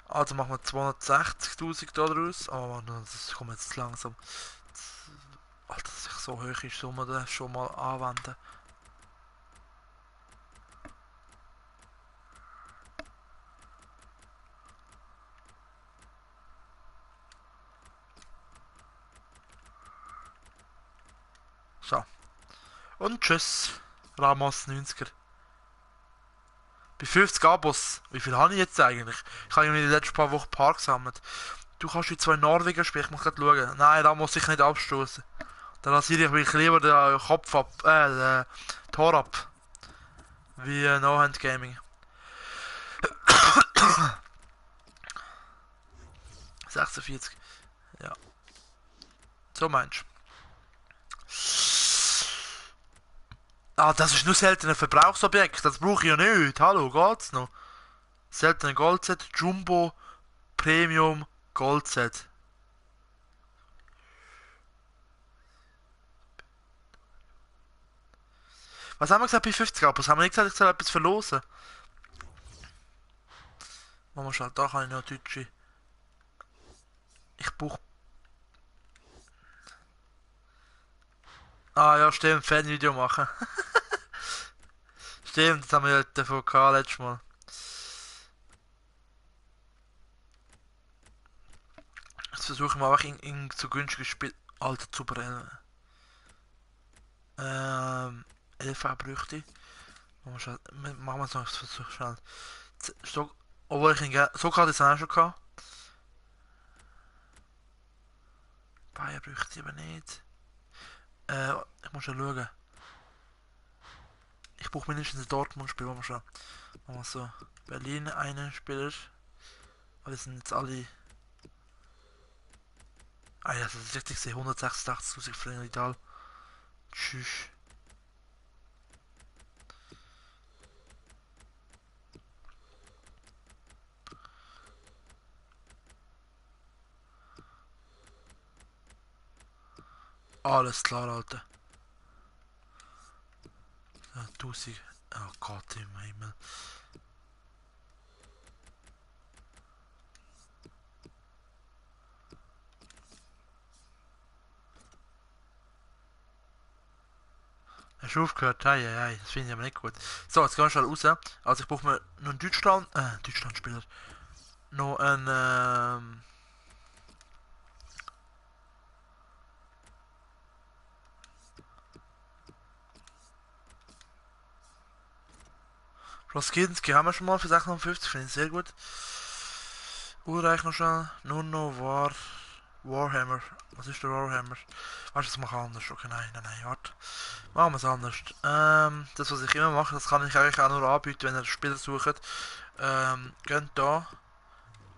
Also machen wir 260.000 daraus. Oh, das kommt jetzt langsam. Alter, dass ich so hoch ist, soll man das schon mal anwenden. So. Und tschüss. Ramos 90er. Bei 50 Abos. Wie viel habe ich jetzt eigentlich? Ich habe in den letzten paar Wochen Paar gesammelt. Du kannst die zwei Norweger spielen, ich muss gerade schauen. Nein, da muss ich nicht abstoßen. Dann rasiere ich mich lieber den Kopf ab, den Tor ab. Wie No-Hand Gaming. 46. Ja. So meinst du. Ah, das ist nur seltener Verbrauchsobjekt. Das brauche ich ja nicht. Hallo, geht's noch? Seltener Goldset, Jumbo, Premium, Goldset. Was haben wir gesagt bei 50 Abos? Haben wir nicht gesagt, ich soll etwas verlosen? Machen wir schon, da kann ich noch Deutsche. Ich brauche. Ah ja, stimmt, Fanvideo machen. Stimmt, das haben wir ja davon gehabt letztes Mal. Jetzt versuchen wir einfach in so günstiges Spiel. Alter, zu brennen. 11 bräuchte ich. Machen wir es noch so schnell. So, obwohl ich ihn gerne. So gerade ist es auch schon gehabt. Bayern bräuchte ich aber nicht. Ich muss schon schauen. Ich brauche mindestens ein Dortmund-Spiel, machen wir schon. Machen wir so. Berlin, einen Spieler. Aber das sind jetzt alle. Ah ja, das ist richtig, ich sehe 186.000 Frenidal. Tschüss. Alles klar, Alter. Ja, 1000. Oh Gott im Himmel. Hast du aufgehört? Hey, hey, hey. Das finde ich aber nicht gut. So, jetzt gehen wir schnell raus. Also ich brauche mir noch einen Deutschland-Spieler. Noch einen, Roskinski haben wir schon mal für 650, finde ich sehr gut. Urreich noch schnell. Nur noch Warhammer. Was ist der Warhammer? Weißt du, das mache ich anders. Okay, nein, warte. Machen wir es anders. Das was ich immer mache, das kann ich eigentlich auch nur anbieten, wenn ihr Spieler sucht. Geht da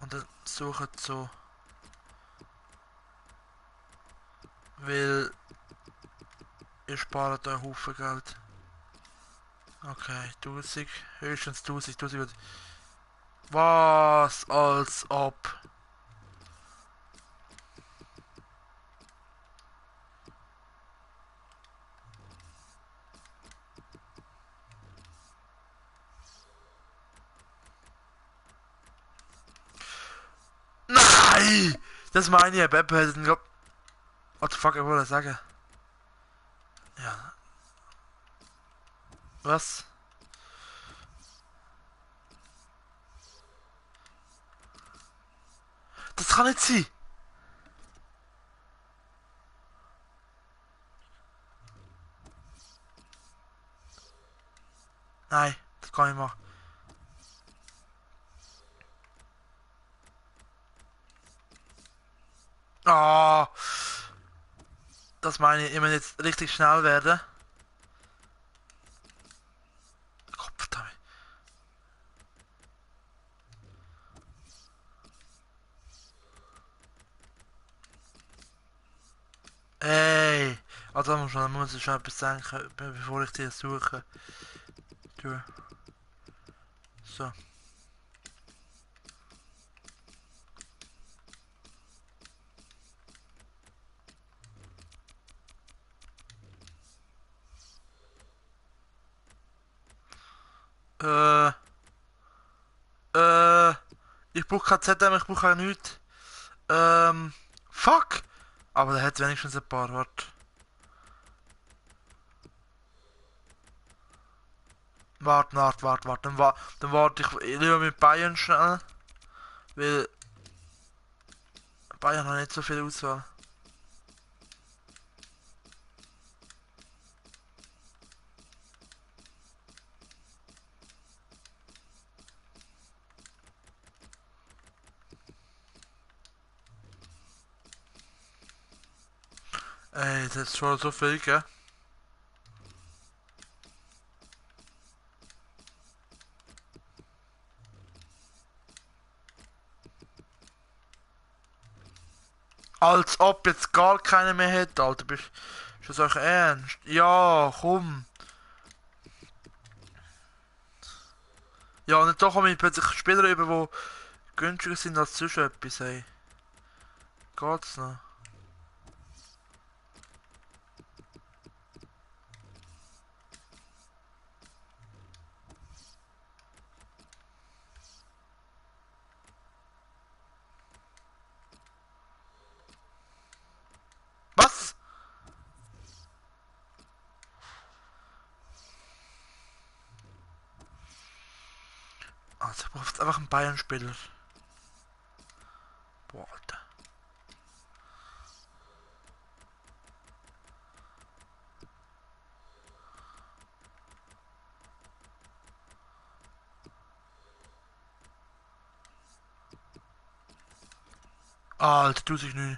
und dann sucht so. Weil ihr spart euch Haufen Geld. Okay, 1000. Höchstens 1000. Was? Als ob. Nein! Das meine ich, Beppe hätte den glaub. What the fuck, ich wollte sagen. Ja. Was? Das kann nicht sein! Nein, das kann ich machen. Ah, das meine ich, ich muss jetzt richtig schnell werden. Gottverdammt. Ey! Also muss ich schon etwas denken, bevor ich die suche. Du. So. Äh, ich brauche kein ZM, ich brauche auch nichts. Fuck! Aber der hat wenigstens ein paar, warte. Warte. Dann warte ich lieber mit Bayern schnell. Weil Bayern hat nicht so viel Auswahl. Ey, das ist schon so viel, gell? Als ob jetzt gar keiner mehr hätte, Alter. Bist du solch ernst? Ja, komm. Ja, und dann komme ich plötzlich Spieler über, die günstiger sind als sonst etwas, ey. Geht's noch? Was? Also, ich brauche jetzt einfach einen Bayern-Spieler. Boah, Alter. Alter, 1009.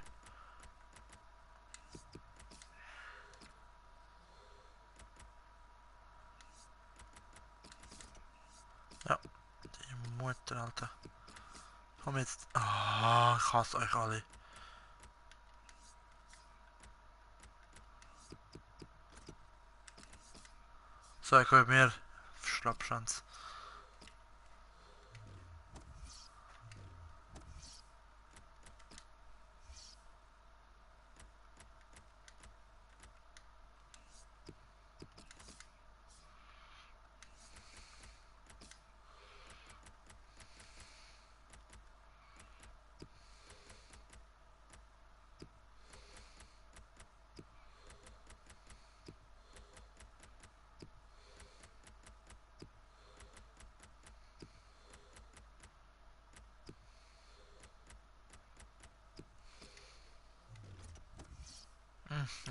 Ja, die Mutter, Alter. Komm jetzt. Ah, ich hasse euch alle. So, ich habe mehr Schlappschwanz.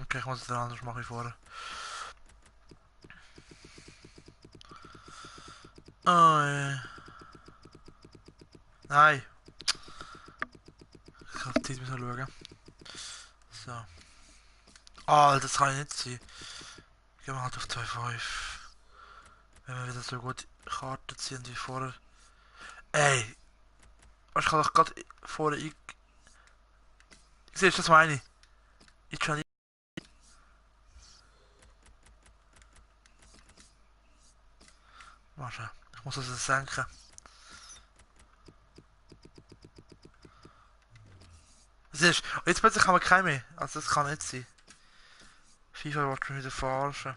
Okay, ich muss es dann anders machen wie vorher. Oh, nein. Ich kann die Zeit müssen schauen. So. Ah, das kann ich nicht sein. Gehen wir halt auf 2,5. Wenn wir wieder so gut Karten ziehen wie vorher. Ey! Ich kann doch gerade vorher siehst du, das meine ich? Ich kann nicht. Warte, ich muss das senken. Siehst du, jetzt plötzlich haben wir keinen mehr. Also das kann nicht sein. FIFA wollte mich wieder verarschen.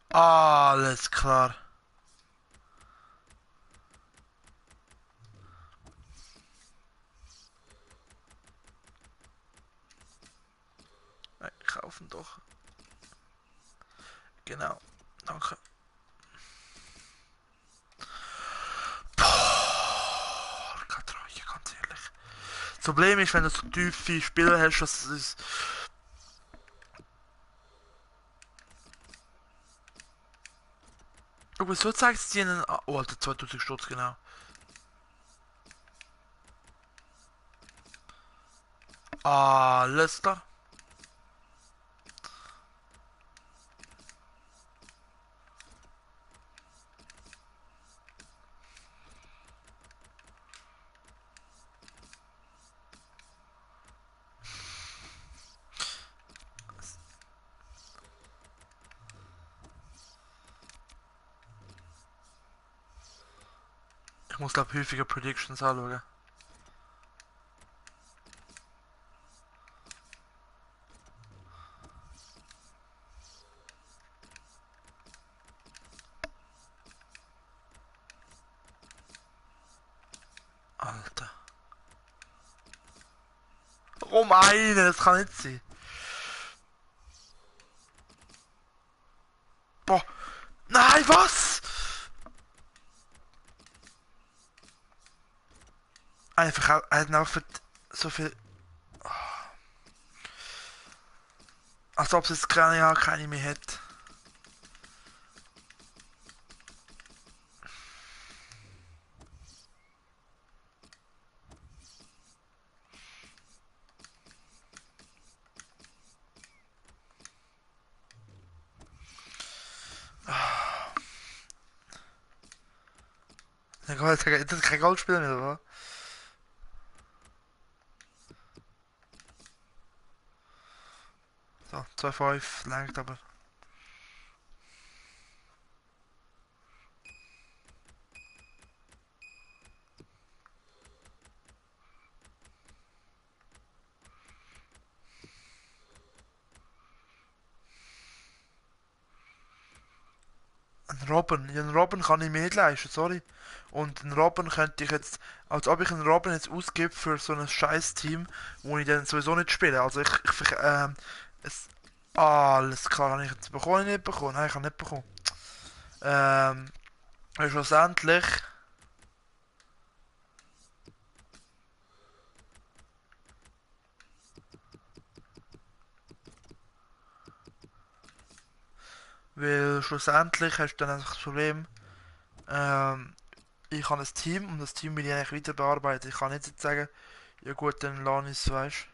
Alles klar. Kaufen doch. Genau. Danke. Boah, keine Treue, ganz ehrlich. Das Problem ist, wenn du so tiefe Spieler hast, dass es. Oh, wieso zeigt es dir einen. Oh, Alter, 2000 Stutz, genau. Alles klar. Ich muss, glaube häufiger Predictions anschauen. Alter. Oh meine, das kann nicht sein. Boah. Nein, was? Einfach, er hat einfach so viel. Als ob es jetzt keine, ja, keine mehr hat. Das ist kein Goldspieler mehr, oder? So, 2,5 langt aber. Ein Robben, ja, einen Robben kann ich mir nicht leisten, sorry. Und einen Robben könnte ich jetzt, als ob ich einen Robben jetzt ausgebe für so ein scheiß Team, wo ich dann sowieso nicht spiele. Also es, alles klar, habe ich jetzt bekommen, nicht bekommen? Nein, ich habe nicht bekommen. Ähm, schlussendlich, weil schlussendlich hast du dann einfach das Problem, ähm, ich habe ein Team und das Team will ich eigentlich weiter bearbeiten. Ich kann nicht jetzt sagen, ja gut, dann lass ich es, weißt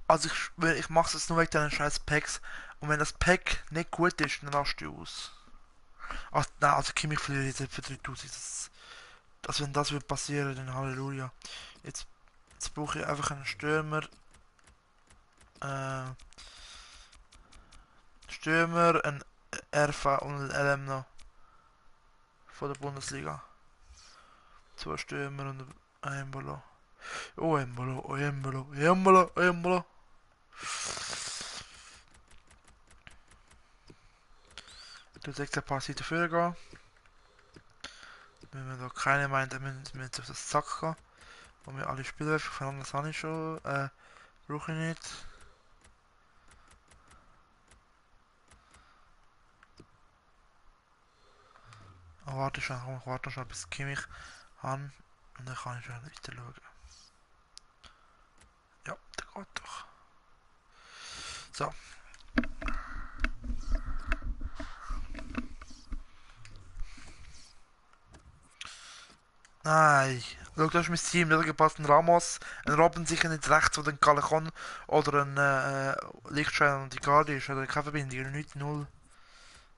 Also ich mach's jetzt nur wegen deinen scheiß Packs. Und wenn das Pack nicht gut ist, dann lass du aus. Ach, nein, also Kimmich verliere jetzt nicht für 3000. Also wenn das wird passieren, dann Halleluja. Jetzt, jetzt brauche ich einfach einen Stürmer. Äh, Stürmer, ein RV und ein LM noch. Von der Bundesliga. Zwei Stürmer und ein Embolo. Oh Embolo, oh Embolo, Embolo, Embolo. Du sagst, ein paar Seiten vorher gehen. Wenn man da keine meint, dann müssen wir jetzt auf das Sack gehen. Und wir alle Spieler, von anders habe ich schon. Brauche ich nicht. Oh, warte schon, komm, ich warte schon, bis Kimmich an. Und dann kann ich schon weiter schauen. Ja, der geht doch. So. Nein. Schau, da ist mein Team. Da gepasst ein Ramos, ein Robben sicher nicht rechts, oder ein Callejon oder ein Lichtschein und die Garde ist. Oder keine Verbindung, nicht null.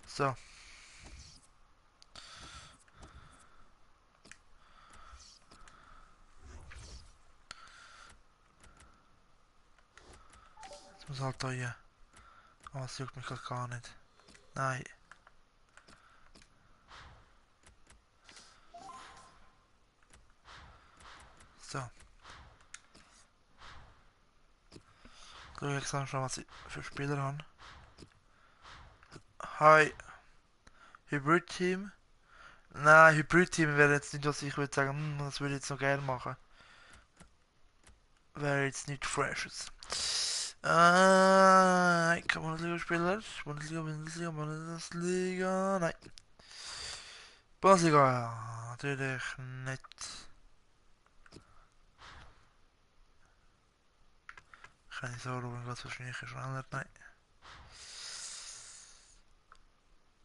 So. Jetzt muss halt da hier. Oh, das juckt mich grad gar nicht. Nein. So. Schau jetzt schon, was ich für Spieler habe. Hi. Hybrid Team. Nein, Hybrid Team wäre jetzt nicht, was ich würde sagen, das würde ich jetzt noch gerne machen. Wäre jetzt nicht freshes. Kann Bundesliga-Spieler? Bundesliga, Bundesliga, Bundesliga. Nein. Bundesliga, ja, natürlich nicht. Kann ich so schauen, was wahrscheinlich schneller. Nein.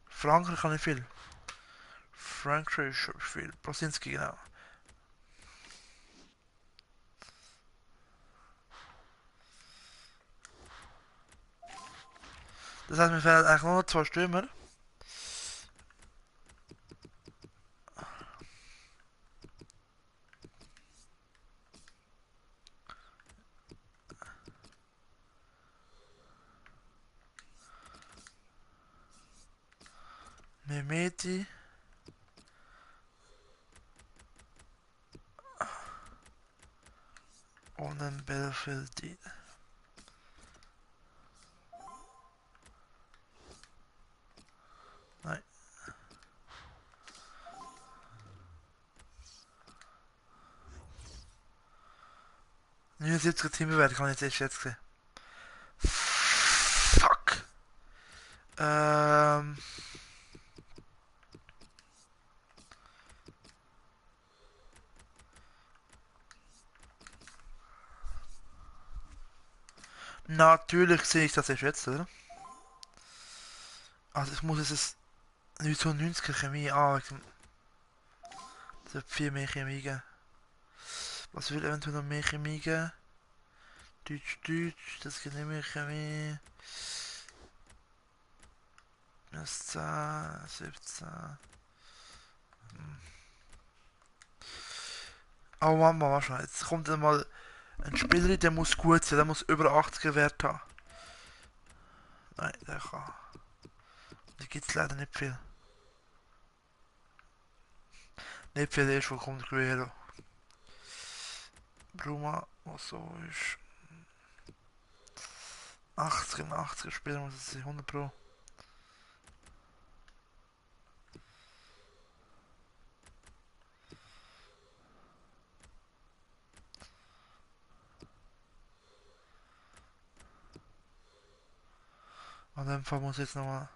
Frankreich kann ich viel. Frankreich viel. Prosinski, genau. Das heißt, mir fehlen eigentlich nur noch zwei Stürmer. Mehmeti. Und ein Belfildi. Nein. 79er Teambewertung kann ich jetzt sehen. Fuck. Ähm. Natürlich sehe ich das erst jetzt, oder? Also ich muss es 1990er Chemie wegen es wird viel mehr Chemie geben. Was will eventuell noch mehr Chemie geben? Deutsch, Deutsch, das geht nicht mehr Chemie. 10, 17. Oh Mama, wahrscheinlich. Jetzt kommt dann mal ein Spieler, der muss gut sein, der muss über 80er Wert haben. Nein, der kann. Da gibt es leider nicht viel. Nicht viel ist, wo kommt Guerrero. Bruma, was so ist. 80er, 80er Spieler muss es sein, 100 Pro. An dem Fall muss ich jetzt nochmal.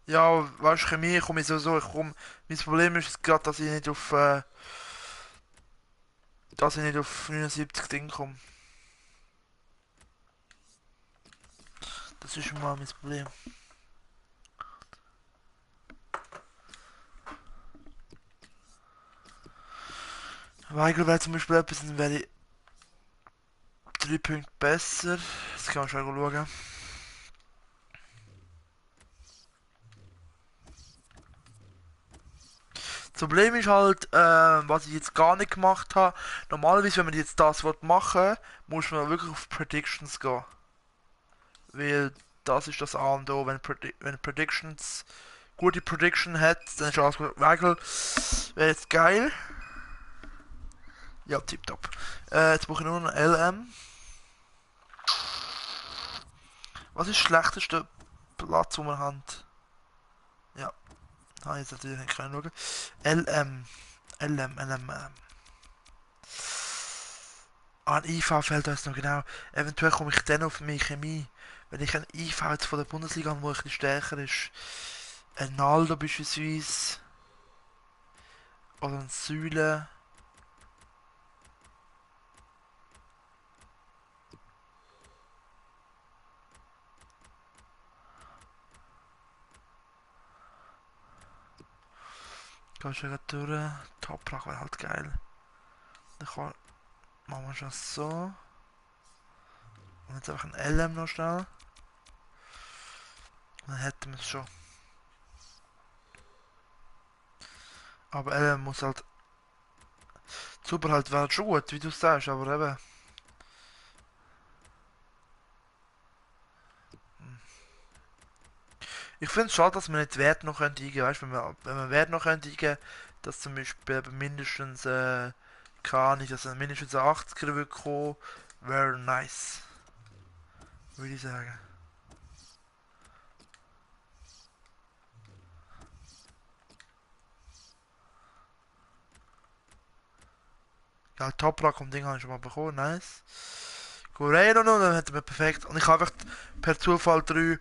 Ja, weißt du, Chemie komme ich sowieso. Mein Problem ist gerade, dass ich nicht auf 79 Ding komme. Das ist mal mein Problem. Weigel wäre zum Beispiel etwas, dann wäre ich 3 Punkte besser. Das kann man schon schauen. Das Problem ist halt, was ich jetzt gar nicht gemacht habe. Normalerweise, wenn man jetzt das machen will, muss man wirklich auf Predictions gehen. Weil das ist das A und O. Wenn Predictions gute Prediction hat, dann ist alles gut. Weigel wäre jetzt geil. Ja, tipptopp. Jetzt brauche ich nur noch LM. Was ist der schlechteste Platz, den wir haben? Ja, habe ich jetzt natürlich nicht können schauen. LM. LM. Ah, ein IV fällt uns noch genau. Eventuell komme ich dann auf meine Chemie. Wenn ich ein IV jetzt von der Bundesliga habe, wo ein bisschen stärker ist. Ein Naldo beispielsweise. Oder ein Säule. Gehst du gerade durch. Toprak wäre halt geil. Dann machen wir schon so. Und jetzt einfach ein LM noch schnell. Dann hätten wir es schon. Aber LM muss halt. Super halt wäre schon gut, wie du sagst, aber eben. Ich finde es schade, dass man nicht Wert noch eingeben könnte. Weißt du, wenn man Wert noch eingeben könnte, dass zum Beispiel eben mindestens, keine Ahnung, dass er mindestens ein 80er würde kommen, wäre nice. Würde ich sagen. Ja, Toprak und Ding habe ich schon mal bekommen, nice. Guerrero noch, dann hätten wir perfekt. Und ich habe einfach per Zufall 3.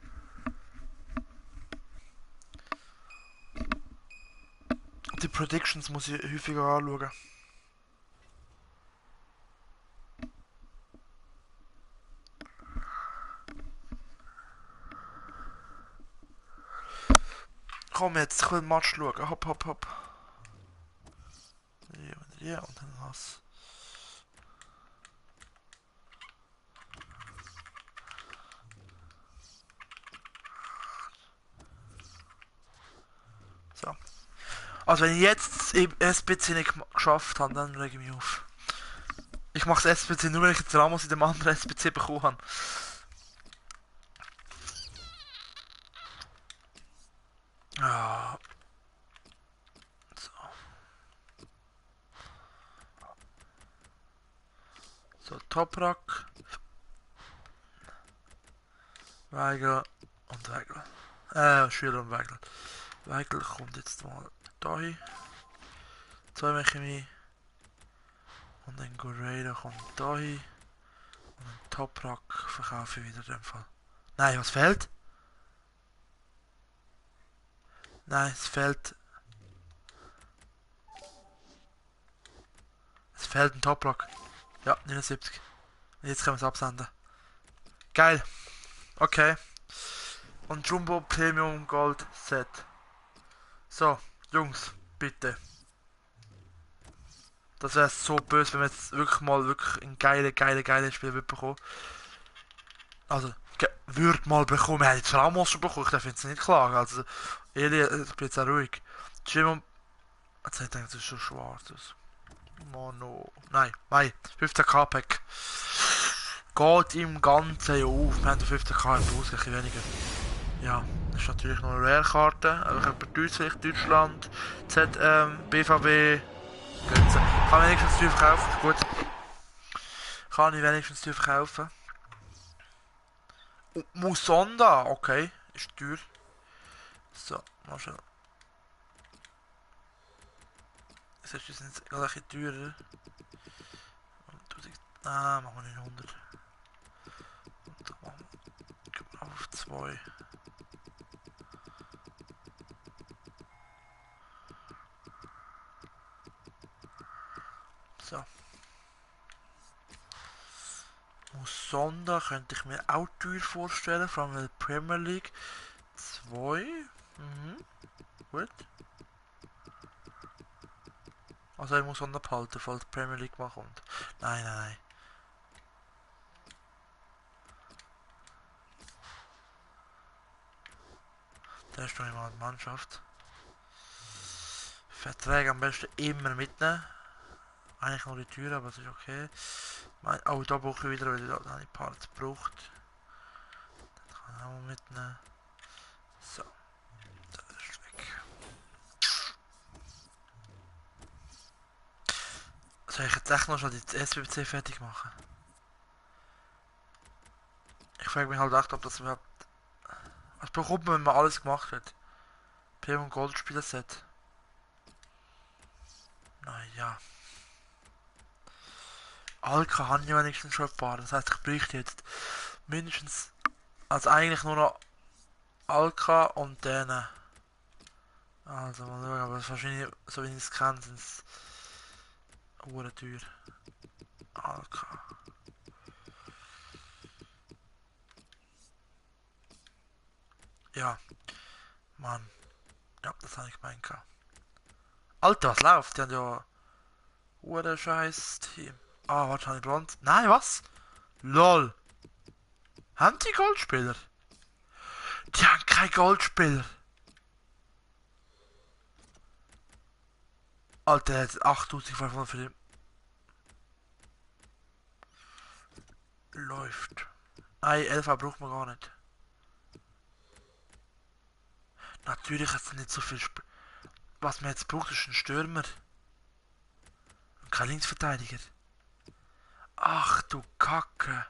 Die Predictions muss ich häufiger anschauen. Komm jetzt, ich will den Match schauen. Hopp, hopp, hopp. Ja, und dann was. So. Also wenn ich jetzt SBC nicht geschafft habe, dann rege ich mich auf. Ich mache das SBC nur, weil ich jetzt Ramos in dem anderen SBC bekommen habe. Ja. So. So, Toprak. Weigel und Weigel. Schüler und Weigel. Weigel kommt jetzt mal dahin. Zweimal Chemie. Und dann Guerrero kommt dahin. Und dann Toprak verkaufe ich wieder in dem Fall. Nein, was fehlt? Nein, es fehlt. Es fehlt ein Toprak. Ja, 79. Jetzt können wir es absenden. Geil. Okay. Und Jumbo Premium Gold Set. So, Jungs, bitte. Das wäre so böse, wenn wir jetzt wirklich mal wirklich ein geiles Spiel bekommen. Also, würde mal bekommen. Wir haben jetzt Ramos schon bekommen. Ich darf jetzt nicht klagen. Also, ehrlich, ich bin jetzt auch ruhig. Jimon. Jetzt hätte ich gedacht, das ist schon schwarz. Mono. Nein, 15k Pack. Geht im Ganzen auf. Wir haben 15k im Plus, ein bisschen weniger. Ja, das ist natürlich noch eine Rare-Karte. Aber ich habe Deutschland, BVB. Götze. Kann ich wenigstens teuer verkaufen. Gut. Kann ich wenigstens teuer verkaufen. Musonda, okay. Ist teuer. So, mal schnell. Das ist jetzt gerade ein bisschen teurer. Machen wir 900. Und dann machen wir auf 2. So. Musonda könnte ich mir auch teuer vorstellen, vor allem in der Premier League. 2. Mhm. Gut. Also ich muss unterhalten, falls die Premier League mal kommt. Nein, nein, nein. Da ist noch immer eine Mannschaft. Verträge am besten immer mitnehmen. Eigentlich nur die Tür, aber das ist okay. Oh, da brauche ich wieder, weil ich da habe ich Parts gebraucht. Das kann ich auch mal mitnehmen. So, das ist weg. Soll ich jetzt echt noch schon die SBC fertig machen? Ich frage mich halt echt, ob das überhaupt... Was bekommt man, wenn man alles gemacht hat? PM und Goldspieler Set. Naja. Alka habe ich wenigstens schon ein paar. Das heißt, ich bräuchte jetzt mindestens... Also eigentlich nur noch Alka und denen. Also mal schauen, aber wahrscheinlich, so wie ich es kenne, sind es teuer. Alka. Ja, Mann. Ja, das habe ich gemeint. Alter, was läuft? Die haben ja... Scheiß Team. Ah, warte, habe ich Bronze? Nein, was? LOL. Haben die Goldspieler? Die haben keinen Goldspieler. Alter, der hat 8500 für den. Läuft. Ei, 11 braucht man gar nicht. Natürlich hat es nicht so viel Was man jetzt braucht, ist ein Stürmer. Und kein Linksverteidiger. Ach du Kacke.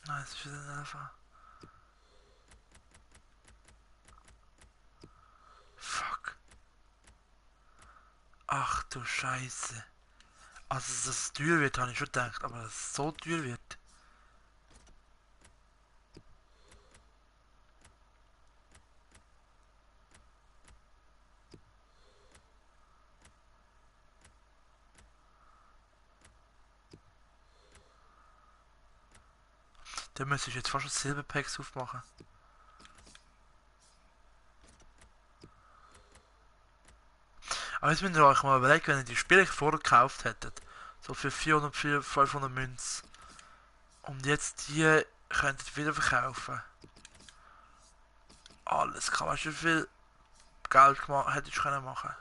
Nein, es ist wieder ein Alpha. Fuck. Ach du Scheiße. Also, dass es teuer wird, habe ich schon gedacht. Aber dass es so teuer wird. Dann müsste ich jetzt fast schon Silberpacks aufmachen. Aber jetzt müsst ihr euch mal überlegen, wenn ihr die Spiele vorher gekauft hättet. So für 400, 500 Münz. Und jetzt die könntet ihr wieder verkaufen. Alles klar, weißt du, wie viel Geld hättest du können machen?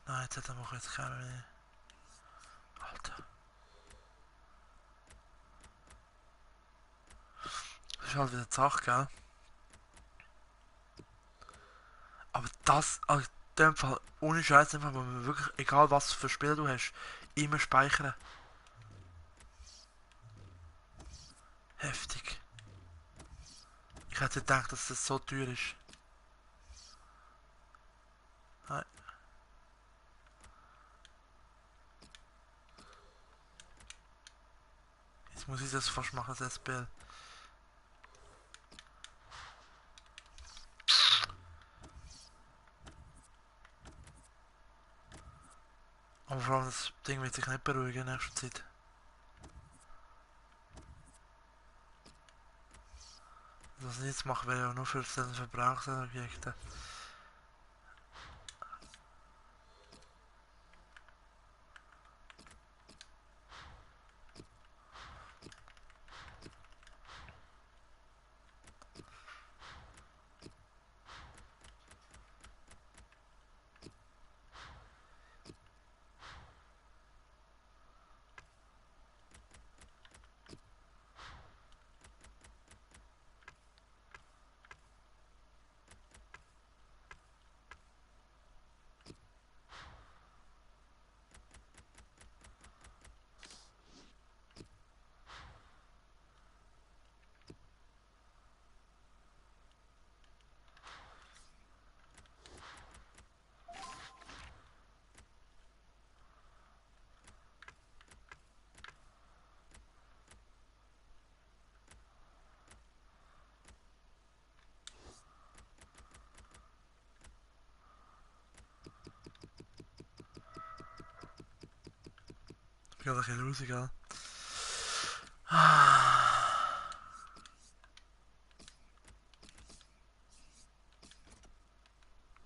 Nein, jetzt hätte ich jetzt keine mehr. Alter. Das ist halt wieder die Sache, gell? Aber das, also in dem Fall, ohne Scheiß, einfach, wenn man wirklich, egal was für Spiele du hast, immer speichern. Heftig. Ich hätte gedacht, dass das so teuer ist. Nein. Jetzt muss ich das fast machen, das SPL. Aber vor allem das Ding wird sich nicht beruhigen in nächster Zeit. Was ich jetzt mache, wäre ja nur für den Verbrauchsobjekte. Geht ein bisschen raus, gell?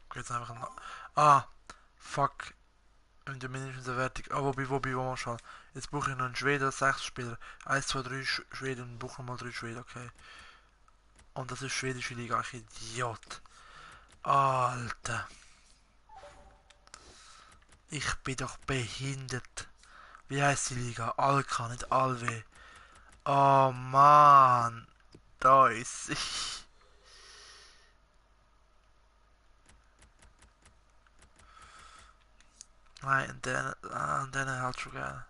Okay, jetzt einfach ein... Ah, fuck. Und der mindestens eine Wertung. Ah, wo man schon. Jetzt brauche ich noch einen Schweden, 6 Spieler. 1, 2, 3 Schweden und brauche nochmal 3 Schweden, okay. Und das ist schwedische Liga, ich Idiot. Alter. Ich bin doch behindert. Wie heißt die Liga? Alka, nicht Alve. Oh Mann. Da ist ich. Nein, den halt schon gerne.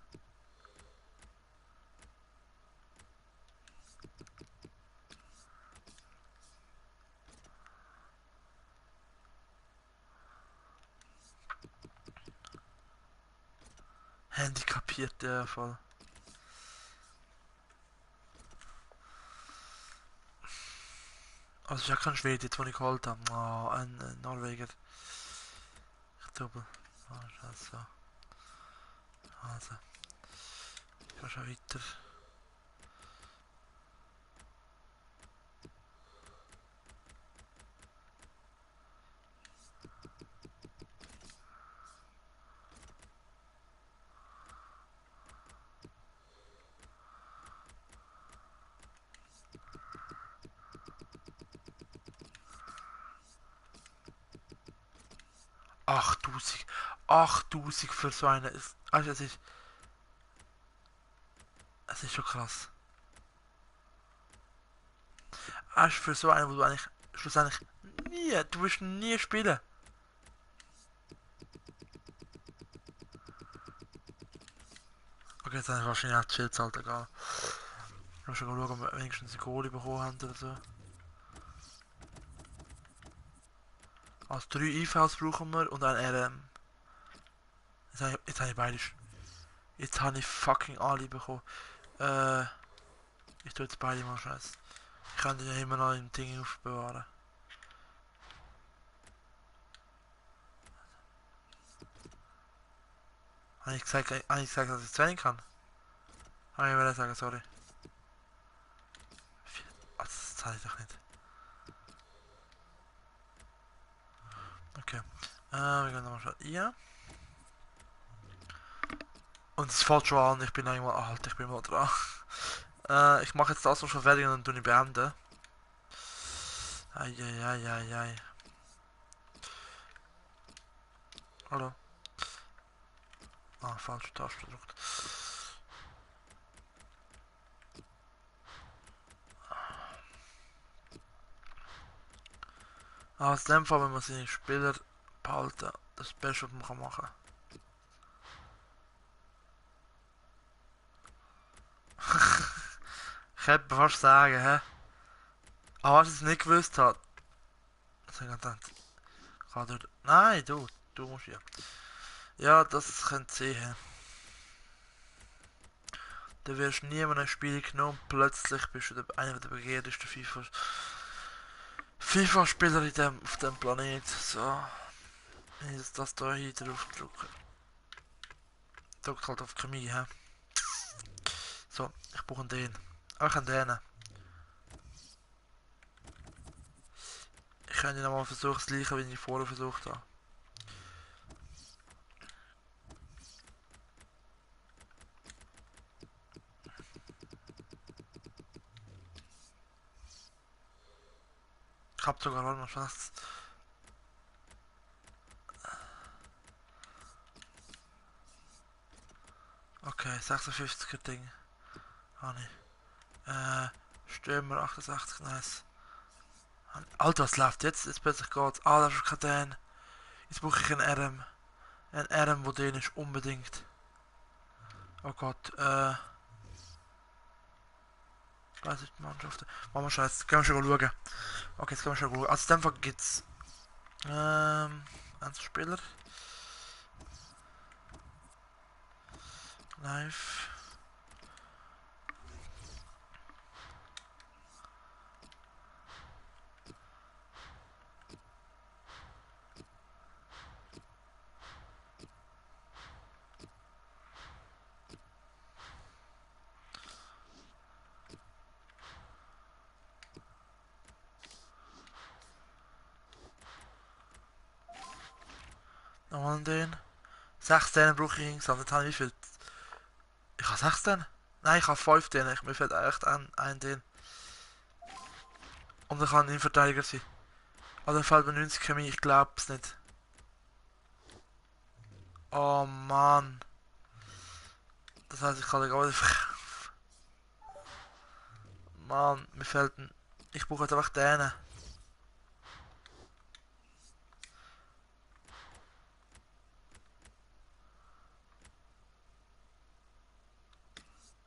Handy kapiert der voll. Also ich habe keinen Schwede, jetzt wo ich geholt habe. Oh, ein Norweger. Ich doppel. Oh, scheiße. Also, ich gehe schon weiter. Achttausend. 8000 für so eine. Also es ist schon krass. Also für so eine, wo du eigentlich schlussendlich du wirst nie spielen. Okay, jetzt habe ich wahrscheinlich auch chill zahlt, egal. Ich muss schon schauen, ob wir wenigstens eine Goalie bekommen haben oder so. Also 3 IVs brauchen wir und ein RM. Jetzt habe ich beide. Jetzt habe ich fucking alle bekommen. Äh, ich tue jetzt beide mal scheiße. Ich kann die ja immer noch im Ding aufbewahren. Habe ich gesagt, dass ich 2 kann? Habe ich wollte sagen, sorry. Also, das zahle ich doch nicht. Okay. Wir gehen nochmal schauen. Ja. Und es fällt schon an, ich bin irgendwann. Alter, ich bin mal dran. Ich mache jetzt das noch schon fertig und dann tue ich beenden. Eieieiei. Hallo. Ah, falsche Taste gedrückt. Aus dem Fall, wenn man seine Spieler behalten, das Beste, was man machen kann. Ich hätte fast sagen, hä? Aber was ich es nicht gewusst hat. Was hab ich gedacht? Kann der... Nein, du musst ja. Ja, das könnte sehen. Du wirst nie in einem Spiel genommen, plötzlich bist du einer der begehrtesten FIFA-Spieler auf dem Planet. So, wenn ich das da hier drauf drücke. Drückt halt auf Chemie, hä? So, ich brauche den. Auch an den. Ich könnte nochmal versuchen, das gleiche, wie ich vorher versucht habe. Ich hab sogar auch noch Chance. Okay, 56er Ding. Habe ich. Stürmer 68, nice. Alter, was läuft jetzt? Jetzt plötzlich geht's. Ah, das ist kein Dan. Jetzt brauche ich einen RM. Ein RM, wo den ist unbedingt. Oh Gott, weiß ich die Mannschaften. Machen wir Scheiß, können wir schon schauen. Okay, jetzt können wir schon schauen. Also in dem Fall gibt's ein Spieler. Live. Nochmal den. 16 brauche ich insgesamt. Jetzt habe ich wie viel? Ich habe 16? Nein, ich habe 5 den. Mir fehlt echt ein den. Und ich kann Innenverteidiger sein. Also fällt mir 90 Chemie, ich glaub's nicht. Oh Mann. Das heißt, ich kann den gar nicht verkaufen. Mann, mir fehlt ein... Ich brauche jetzt einfach den.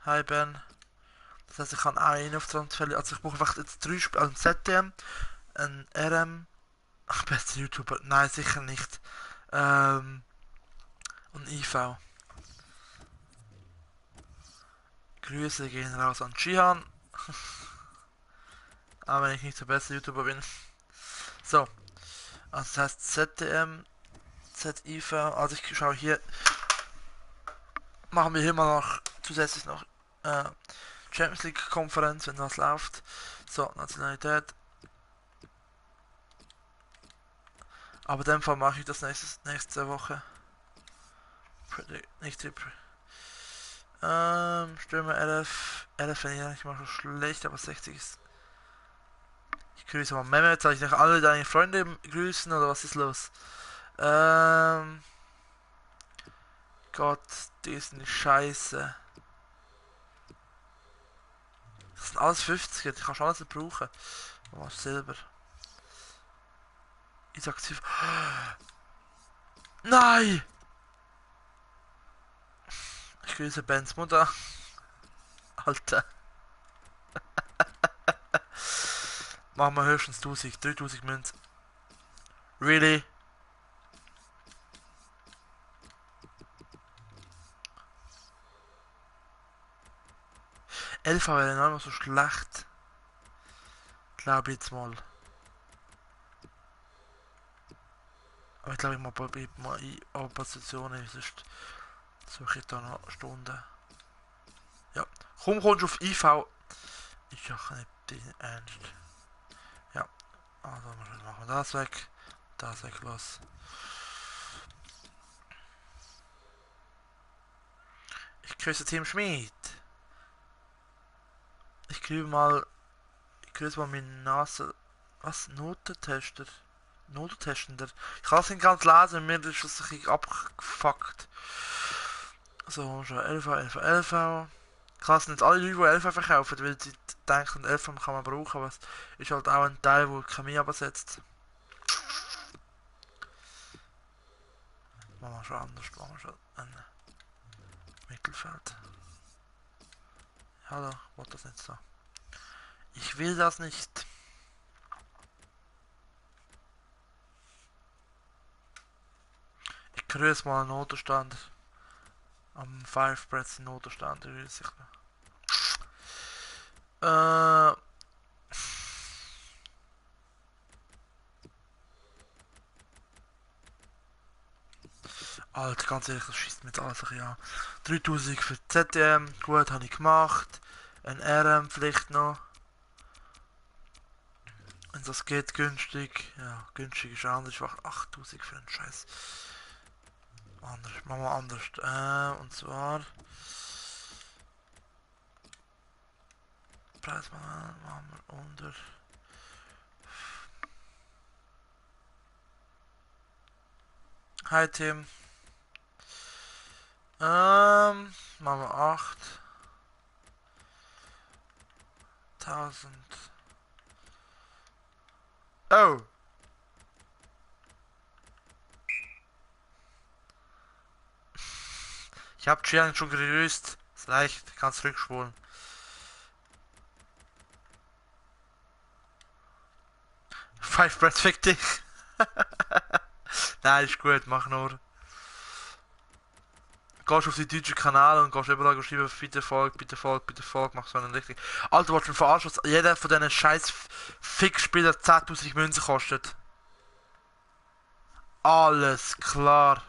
Hi Ben. Das heißt, ich kann einen auf Transfer... Also ich brauche einfach jetzt 3 Spiele. Also ein ZDM, ein RM... Ach, bester YouTuber. Nein, sicher nicht. Und IV. Grüße gehen raus an Chihan. Aber wenn ich nicht der beste YouTuber bin. So. Also das heißt ZDM, ZIV. Also ich schaue hier. Machen wir hier mal noch zusätzlich noch Champions League Konferenz, wenn das läuft. So, Nationalität. Aber in dem Fall mache ich das nächste Woche. Nicht Stürmer 11. 11 finde ich eigentlich mal so schlecht, aber 60 ist. Ich grüße mal Mehmet. Soll ich noch alle deine Freunde grüßen oder was ist los? Gott, die ist eine Scheiße. Das sind alles 50, ich kann schon alles nicht brauchen. Oh, Silber. Isaac Silver. Nein! Ich grüße Bens Mutter. Alter. Machen wir höchstens 1000, 3000 Münzen. Really? Elfa wäre nicht mehr so schlecht. Glaube ich jetzt mal. Aber ich glaube, ich probiere mal in Oppositionen, sonst suche ich da noch Stunden. Ja. Kommst du auf IV? Ich mache nicht den Ernst. Ja. Also machen wir das weg. Das weg, los. Ich grüße Team Schmid. Ich grüße mal meine Nase. Was? Notentester? Notentestender? Ich kann es nicht ganz lesen, mir ist das ein bisschen abgefuckt. So, schon 11, 11, 11. Ich kann es nicht alle Leute, die 11 verkaufen, weil sie denken, 11 kann man brauchen, aber es ist halt auch ein Teil, der Chemie absetzt. Machen wir schon anders, machen wir schon ein Mittelfeld. Hallo, ich wollte das nicht so. Ich will das nicht. Ich grüße mal einen Notstand. Am Five Breaths Notstand grüße ich. Alter, ganz ehrlich, das schießt mir jetzt alles ein bisschen an. 3000 für ZDM, gut, habe ich gemacht. Ein RM vielleicht noch. Wenn das geht, günstig. Ja, günstig ist anders. Ich mache 8000 für einen Scheiß. Anders, machen wir anders. Und zwar. Preis machen wir unter. Hi Tim. Machen wir 8000. Oh! Ich hab Gian schon gelöst. Das reicht, kannst zurückspulen. Five Breath fick dich. Nein, ist gut, mach nur. Gehst auf die deutschen Kanal und gehst überall schreiben, bitte folg, bitte folg, bitte folg, mach so einen richtig. Alter, was für ein Verarsch, was jeder von diesen scheiß Fick-Spielern 10.000 Münzen kostet. Alles klar.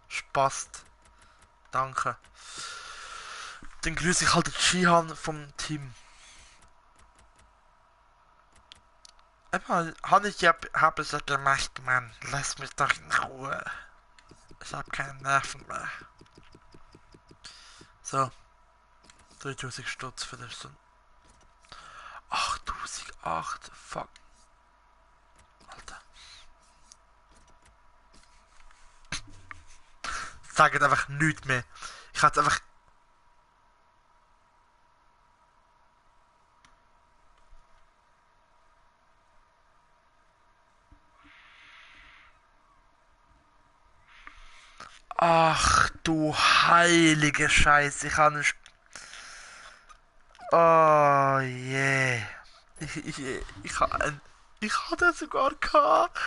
Spast. Danke. Dann grüße ich halt den Shihan vom Team. Habe ich ja, habe es ja gemacht, Mann. Lass mich doch in Ruhe. Ich hab keine Nerven mehr. So, 3000 Stutz für das Stunde. 8008, fuck. Alter. Sagt einfach nichts mehr. Ich hatte einfach. Ach du heilige Scheiße, ich kann nicht. Oh je. Ich hatte sogar gehabt.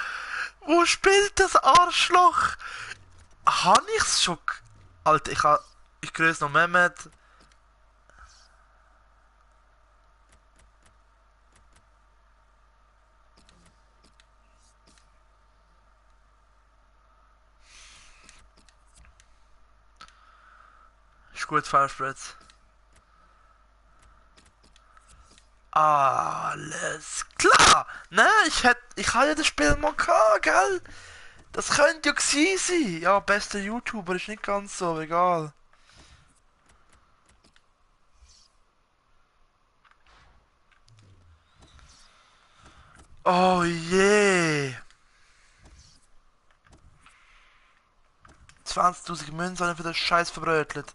Wo spielt das Arschloch? Habe ich's schon? Alter, ich grüße noch Mehmet. Ist gut, Firespreads. Alles klar! Ne, ich hatte ja das Spiel mal gehabt, gell? Das könnte ja gewesen sein. Ja, bester YouTuber ist nicht ganz so, egal. Oh je. 20.000 Münzen habe ich für das Scheiß verbrötelt.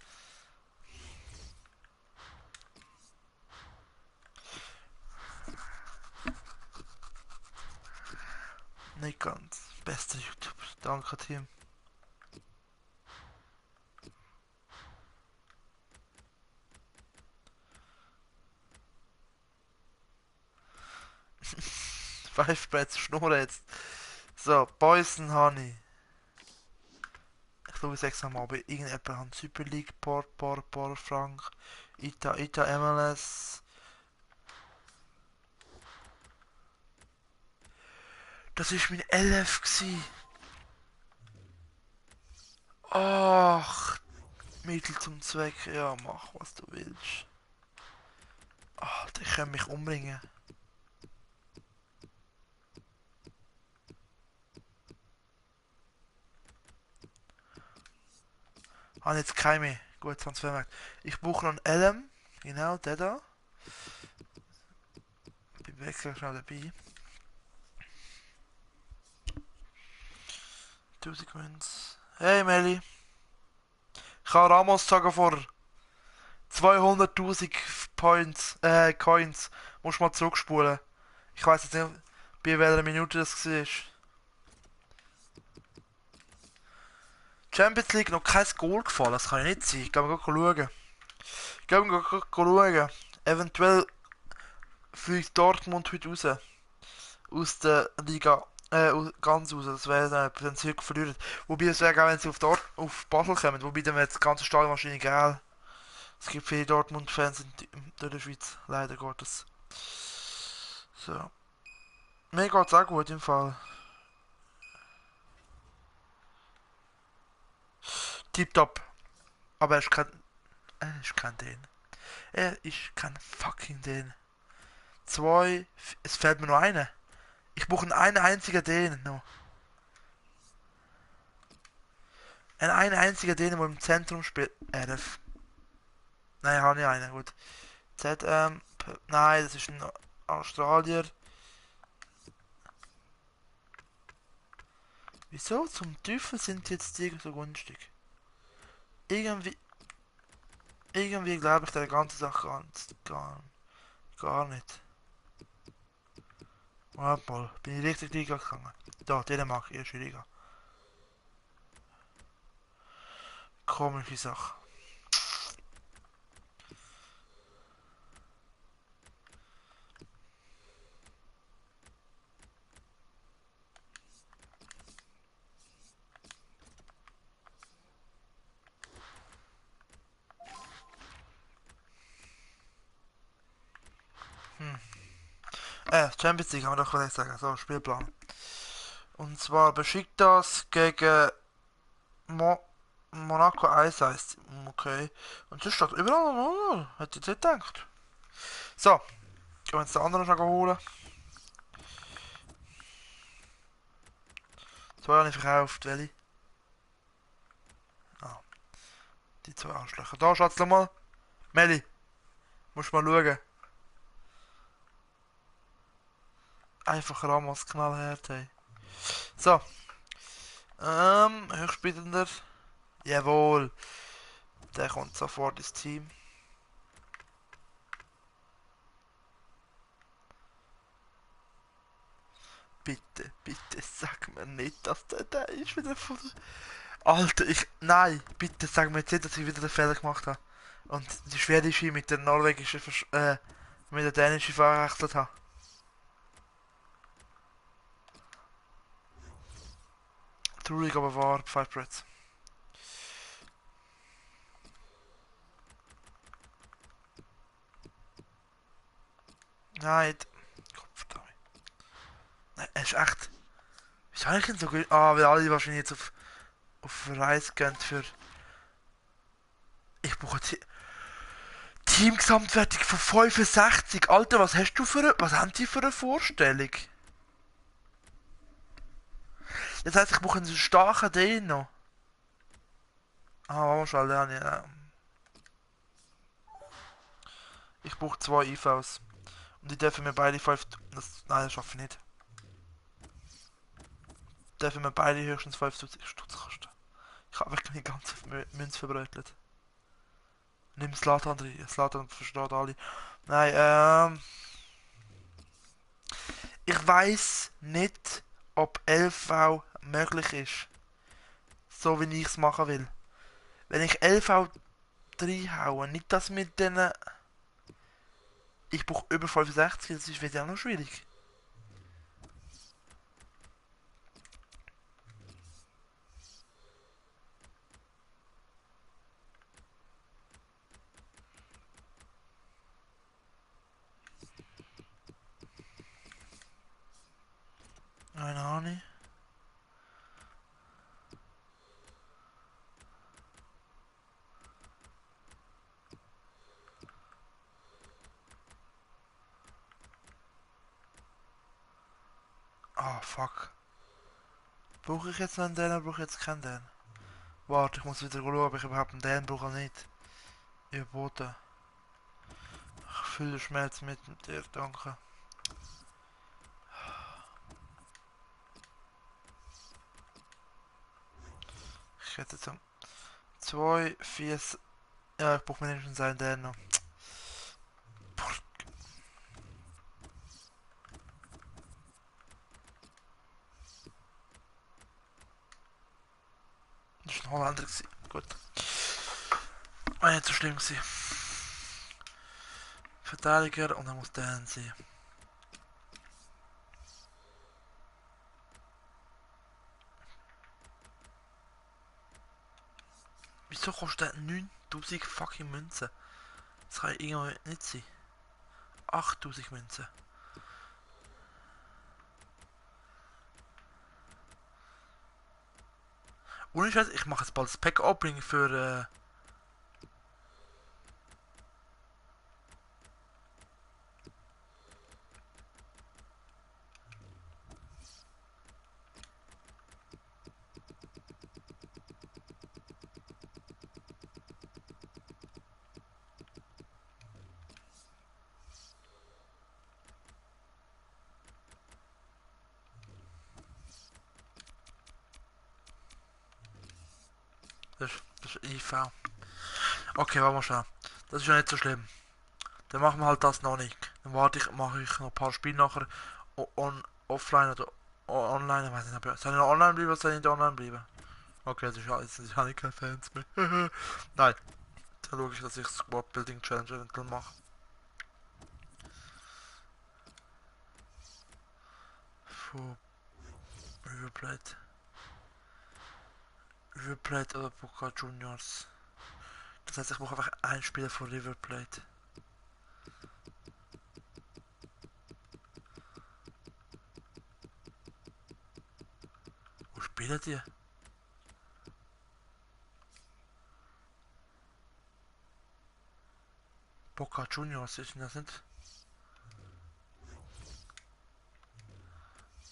Nicht ganz. Bester YouTuber. Danke, Team. Five Breads, schnurren jetzt. So, Poison Honey. Ich glaube, ich sag's nochmal, aber irgendjemand hat Super League, Frank, Ita MLS. Das ist mein LF gsi. Ach, Mittel zum Zweck. Ja, mach was du willst. Ach, die können mich umbringen. Ah, jetzt keine. Gut, Transfermarkt. Ich buche noch einen LM. Genau, der da. Bin wechseln schnell dabei. 1000 Coins. Hey Meli. Ich habe Ramos sagen vor 200.000 Points, Coins. Musst mal zurückspulen. Ich weiß jetzt nicht, bei welcher Minute das war. Champions League noch kein Goal gefallen, das kann ja nicht sein. Ich glaube, wir schauen. Ich glaube, wir schauen. Eventuell fliegt Dortmund heute raus. Aus der Liga. Ganz raus. Das wäre dann, wenn sie heute verlieren. Wobei es wäre geil, wenn sie auf Basel kommen. Wobei dann wäre das ganze Stadion wahrscheinlich geil. Es gibt viele Dortmund-Fans in der Schweiz. Leider Gottes. So. Mir geht's auch gut im Fall. Tipptopp. Aber er ist kein Den. Er ist kein fucking Den. Zwei. Es fällt mir nur eine. Ich brauche einen einzigen Den noch. Einen einzigen Den, der im Zentrum spielt. RF. Nein, habe ich einen. Gut. ZM. Nein, das ist ein Australier. Wieso zum Teufel sind jetzt die so günstig? Irgendwie. Irgendwie glaube ich der ganze Sache gar nicht. Warte mal, bin ich richtig Liga gegangen? Da, Dänemark, erste Liga. Komische Sache. Hm. Champions League haben wir doch gleich sagen. So, Spielplan. Und zwar Besiktas gegen Mo Monaco 1 heißt. Okay. Und das steht überall 0. Hätte ich jetzt nicht gedacht. So, gehen wir jetzt den anderen schon holen. Zwei habe ich verkauft, welche? Ah, die zwei Arschlöcher. Da, Schatz, schau mal. Meli, musst mal schauen. Einfach Ramos knallhart, ey. So, Höchstbietender. Jawohl. Der kommt sofort ins Team. Bitte, bitte sag mir nicht, dass der ist wieder von der... Alter, nein, bitte sag mir jetzt nicht, dass ich wieder den Fehler gemacht habe. Und die schwedische mit der norwegischen, mit der dänischen verwechselt habe. Traurig, aber wahr, Five Breads. Nein, Gottverdammt. Nein, er ist echt... Wieso habe ich ihn so gut... Ah, weil alle wahrscheinlich jetzt auf Reise gehen für... Ich brauche Teamgesamtwertung von 65. Alter, was hast du für eine... Was haben die für eine Vorstellung? Das heisst, ich brauche einen starken D noch. Ah, warte mal schnell, den habe ich... Ich brauche zwei IVs. Und die dürfen mir beide 5... nein, das schaffe ich nicht. Dürfen mir beide höchstens 5000 Stutz kosten. Ich habe wirklich meine ganze Münze verbrötelt. Nimm Slatan drin. Slatan versteht alle. Nein, ich weiß nicht, ob LV möglich ist. So wie ich es machen will. Wenn ich LV reinhaue, nicht das mit den... Ich brauche über 65, das wird ja noch schwierig. Keine Ahnung. Ah, fuck. Brauche ich jetzt noch einen Dan oder brauche ich jetzt keinen Dan? Warte, ich muss wieder schauen, ob ich überhaupt einen Dan brauche oder nicht. Überboten. Ich fühle Schmerz mit dir, danke. Ich hätte jetzt 2, 4... Ja, ich brauche mindestens einen Dan noch. Das war ein Holländer. Gut. War nicht so schlimm gewesen. Verteidiger und dann muss Dan sein. Wieso kostet der 9000 fucking Münzen? Das kann ja irgendwie nicht sein. 8000 Münzen. Ohne Scheiß, ich mache jetzt bald das Pack-Opening für... das ist IV. Okay, warte mal schnell. Das ist ja nicht so schlimm. Dann machen wir halt das noch nicht. Dann mache ich noch ein paar Spiele nachher offline oder online. Ich weiß nicht, soll ich noch online bleiben oder soll ich nicht online bleiben? Okay, jetzt habe ich keine Fans mehr. Nein, dann schaue ich, dass ich das Squad Building Challenge eventuell mache. Von River Plate. River Plate oder Boca Juniors. Das heißt, ich brauche einfach einen Spieler von River Plate. Wo spielen die? Boca Juniors, ist das nicht?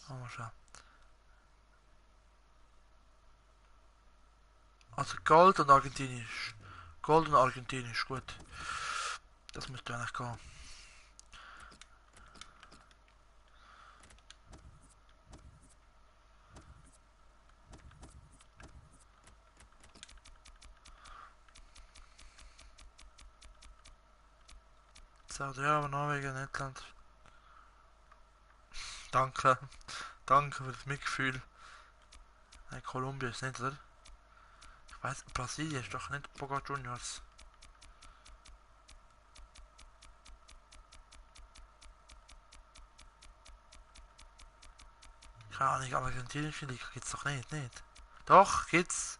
Oh, mal schauen. Also Gold und Argentinisch. Gold und Argentinisch, gut. Das müsste eigentlich gehen. Saudi-Arabien, Norwegen, Lettland. Danke. Danke für das Mitgefühl. Nein, Kolumbien ist nicht, oder? Ich weiß, Brasilien ist doch nicht Boca Juniors. Keine Ahnung, argentinische Liga gibt's doch nicht, nicht? Doch, gibt's.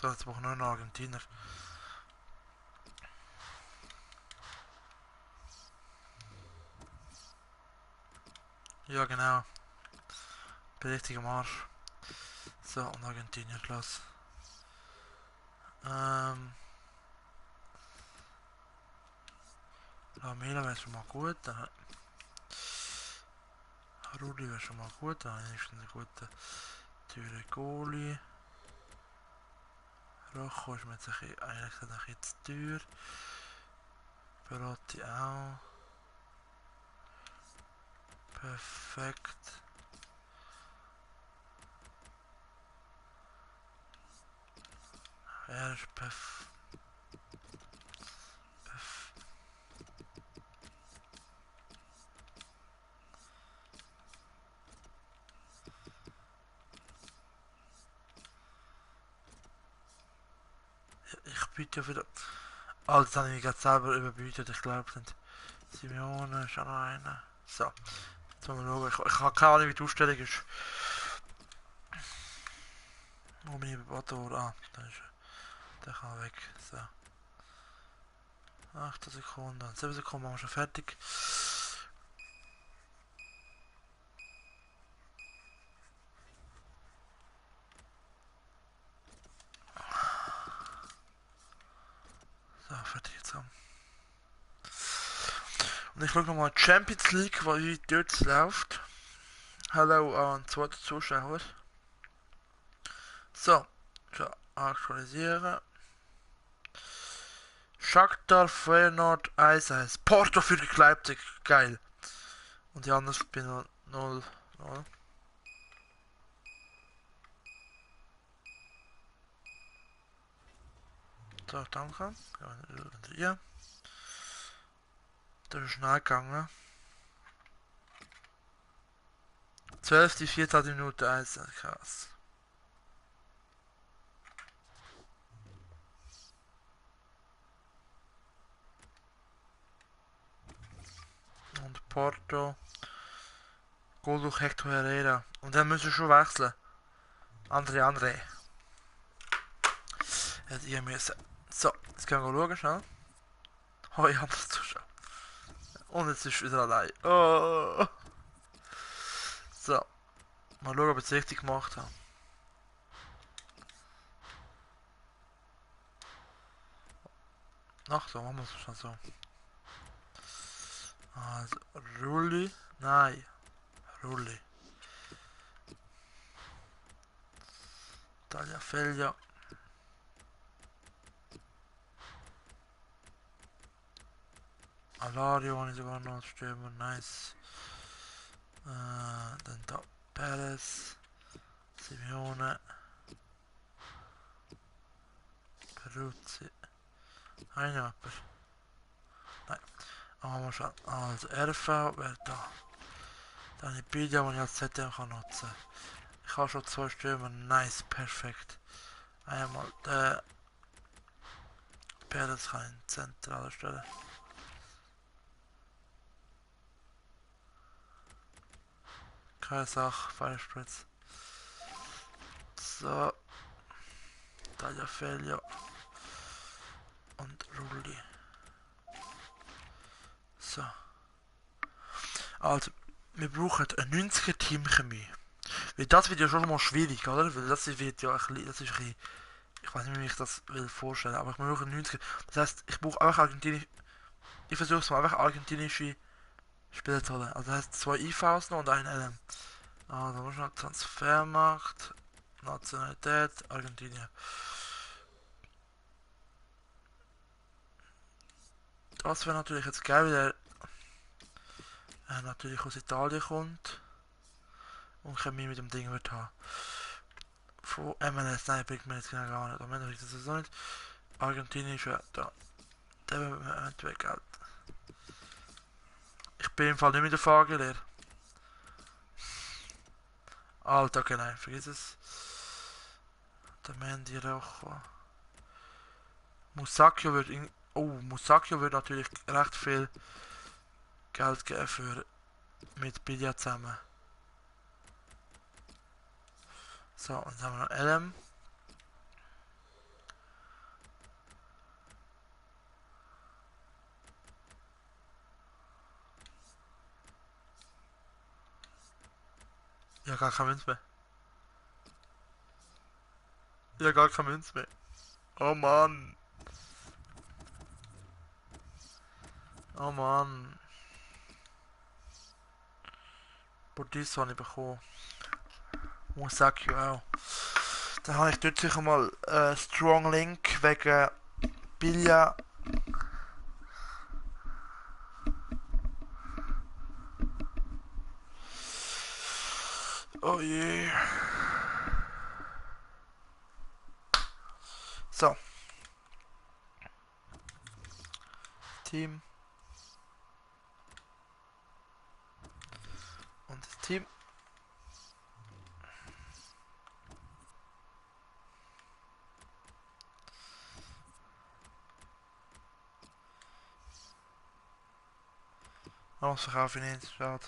So, jetzt brauchen wir nur noch Argentinier. Ja, genau. Bin richtig am Arsch. So, und Argentinier, los. Lamela wäre schon mal gut. Dann Rudi wäre schon mal gut. Dann ist eine gute Türe Goalie. Rojo ist mir jetzt eigentlich ein bisschen zu teuer. Belotti auch. Perfekt. Er ist ich biete ja wieder. Oh, das habe ich mich gerade selber überbietet. Ich glaube, es sind Simeone, ist auch noch einer. So, jetzt wollen wir schauen. Ich habe keine Ahnung, wie die Ausstellung ist. Wo bin ich bei Motor? Ah, da ist er. Der kann weg. So. 8 Sekunden. 7 Sekunden machen wir schon fertig. So, fertig jetzt haben. Und ich schaue nochmal Champions League, wie dort läuft. Hallo an zweite Zuschauer. So, schon aktualisieren. Shakhtar, Feyenoord, 1-1. Porto für Leipzig, geil. Und die anderen spielen 0-0. So, danke. Ja, das ist schnell gegangen. 12. 14. Minute 1, krass. Und Porto. Goal durch Hector Herrera. Und dann müssen wir schon wechseln. André. Hätte ich müssen. So, jetzt können wir schauen, schnell. Oh, ich habe das Zuschauer. Und jetzt ist wieder allein. Oh. So, mal schauen, ob ich es richtig gemacht habe. Ach so, machen wir es schon so. Also, Rulli. Nein. Rulli. Tagliafiglio. Alario habe ich sogar noch als Stürmer. Nice. Dann da Perez. Simeone. Peruzzi. Nein. Aber mal schauen. Also RV wäre da. Dann die Bilder, die ich als ZDM kann nutzen. Ich habe schon 2 Stürmer. Nice, perfekt. Einmal der Perez kann in zentrale Stelle. Keine Sache, Firespritz. So. Tagliafiglio. Und Rulli. So. Also, wir brauchen eine 90er Teamchemie. Weil das wird ja schon mal schwierig, oder? Weil das wird ja ein bisschen, das ist ein bisschen, ich weiß nicht, wie ich das will vorstellen, aber ich brauche 90er. Das heißt, ich brauche einfach argentinisch, ich versuche es mal einfach argentinische Spieler zu holen. Also das heißt 2 IVs noch und ein LM. Ah, da muss noch Transfermarkt, Nationalität, Argentinien. Das wäre natürlich jetzt geil, weil er natürlich aus Italien kommt und Chemie mit dem Ding wird haben. Von MLS, nein, bringt mir jetzt genau gar nicht. Am Ende bringt es so nicht. Argentinien ist ja da. Der wird mir eventuell Geld. Ich bin im Fall nicht mehr der Fahrgelehrer. Alter, okay, nein, vergiss es. Der Mandy Rojo. Musacchio wird in. Oh, Musacchio wird natürlich recht viel Geld geben für mit Bilja zusammen. So, und dann haben wir noch LM. Ja, gar kein Münz mehr. Ja, gar kein Münz mehr. Oh Mann. Oh Mann. Bordisso habe ich bekommen. Musacchio auch. Dann habe ich dort sicher mal Strong Link wegen Bilja. Oh je. So. Team. Und das Team. Anders verkaufe ich nicht. Schade.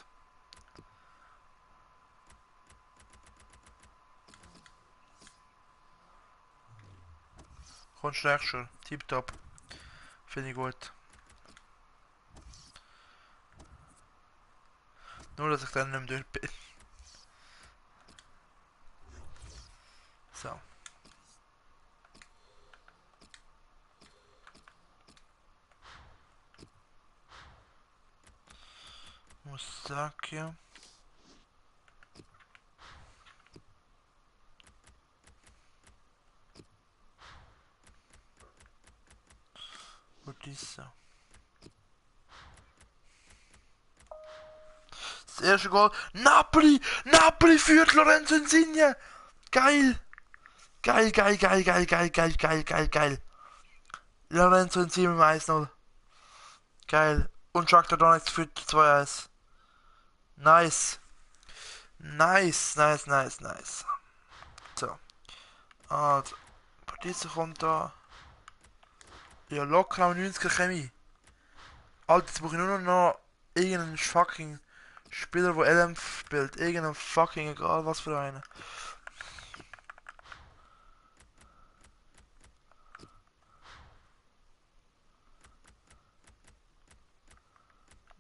Kommt schlecht schon. Tipptopp. Finde ich gut. Nur, dass ich dann nicht mehr durch bin. So. Musacchio. Bordisso. Das erste Goal. Napoli! Napoli führt Lorenzo Insigne! Geil! Geil, geil, geil, geil, geil, geil, geil, geil, geil. Lorenzo Insigne mit 1-0. Geil. Und Shakhtar Donetsk führt 2-1. Nice. Nice, nice, nice, nice. So. Also. Bordisso kommt da. Ja, locker am 90er Chemie. Alter, jetzt brauche ich nur noch irgendeinen fucking Spieler, der LM spielt. Irgendeinen fucking, egal was für einen.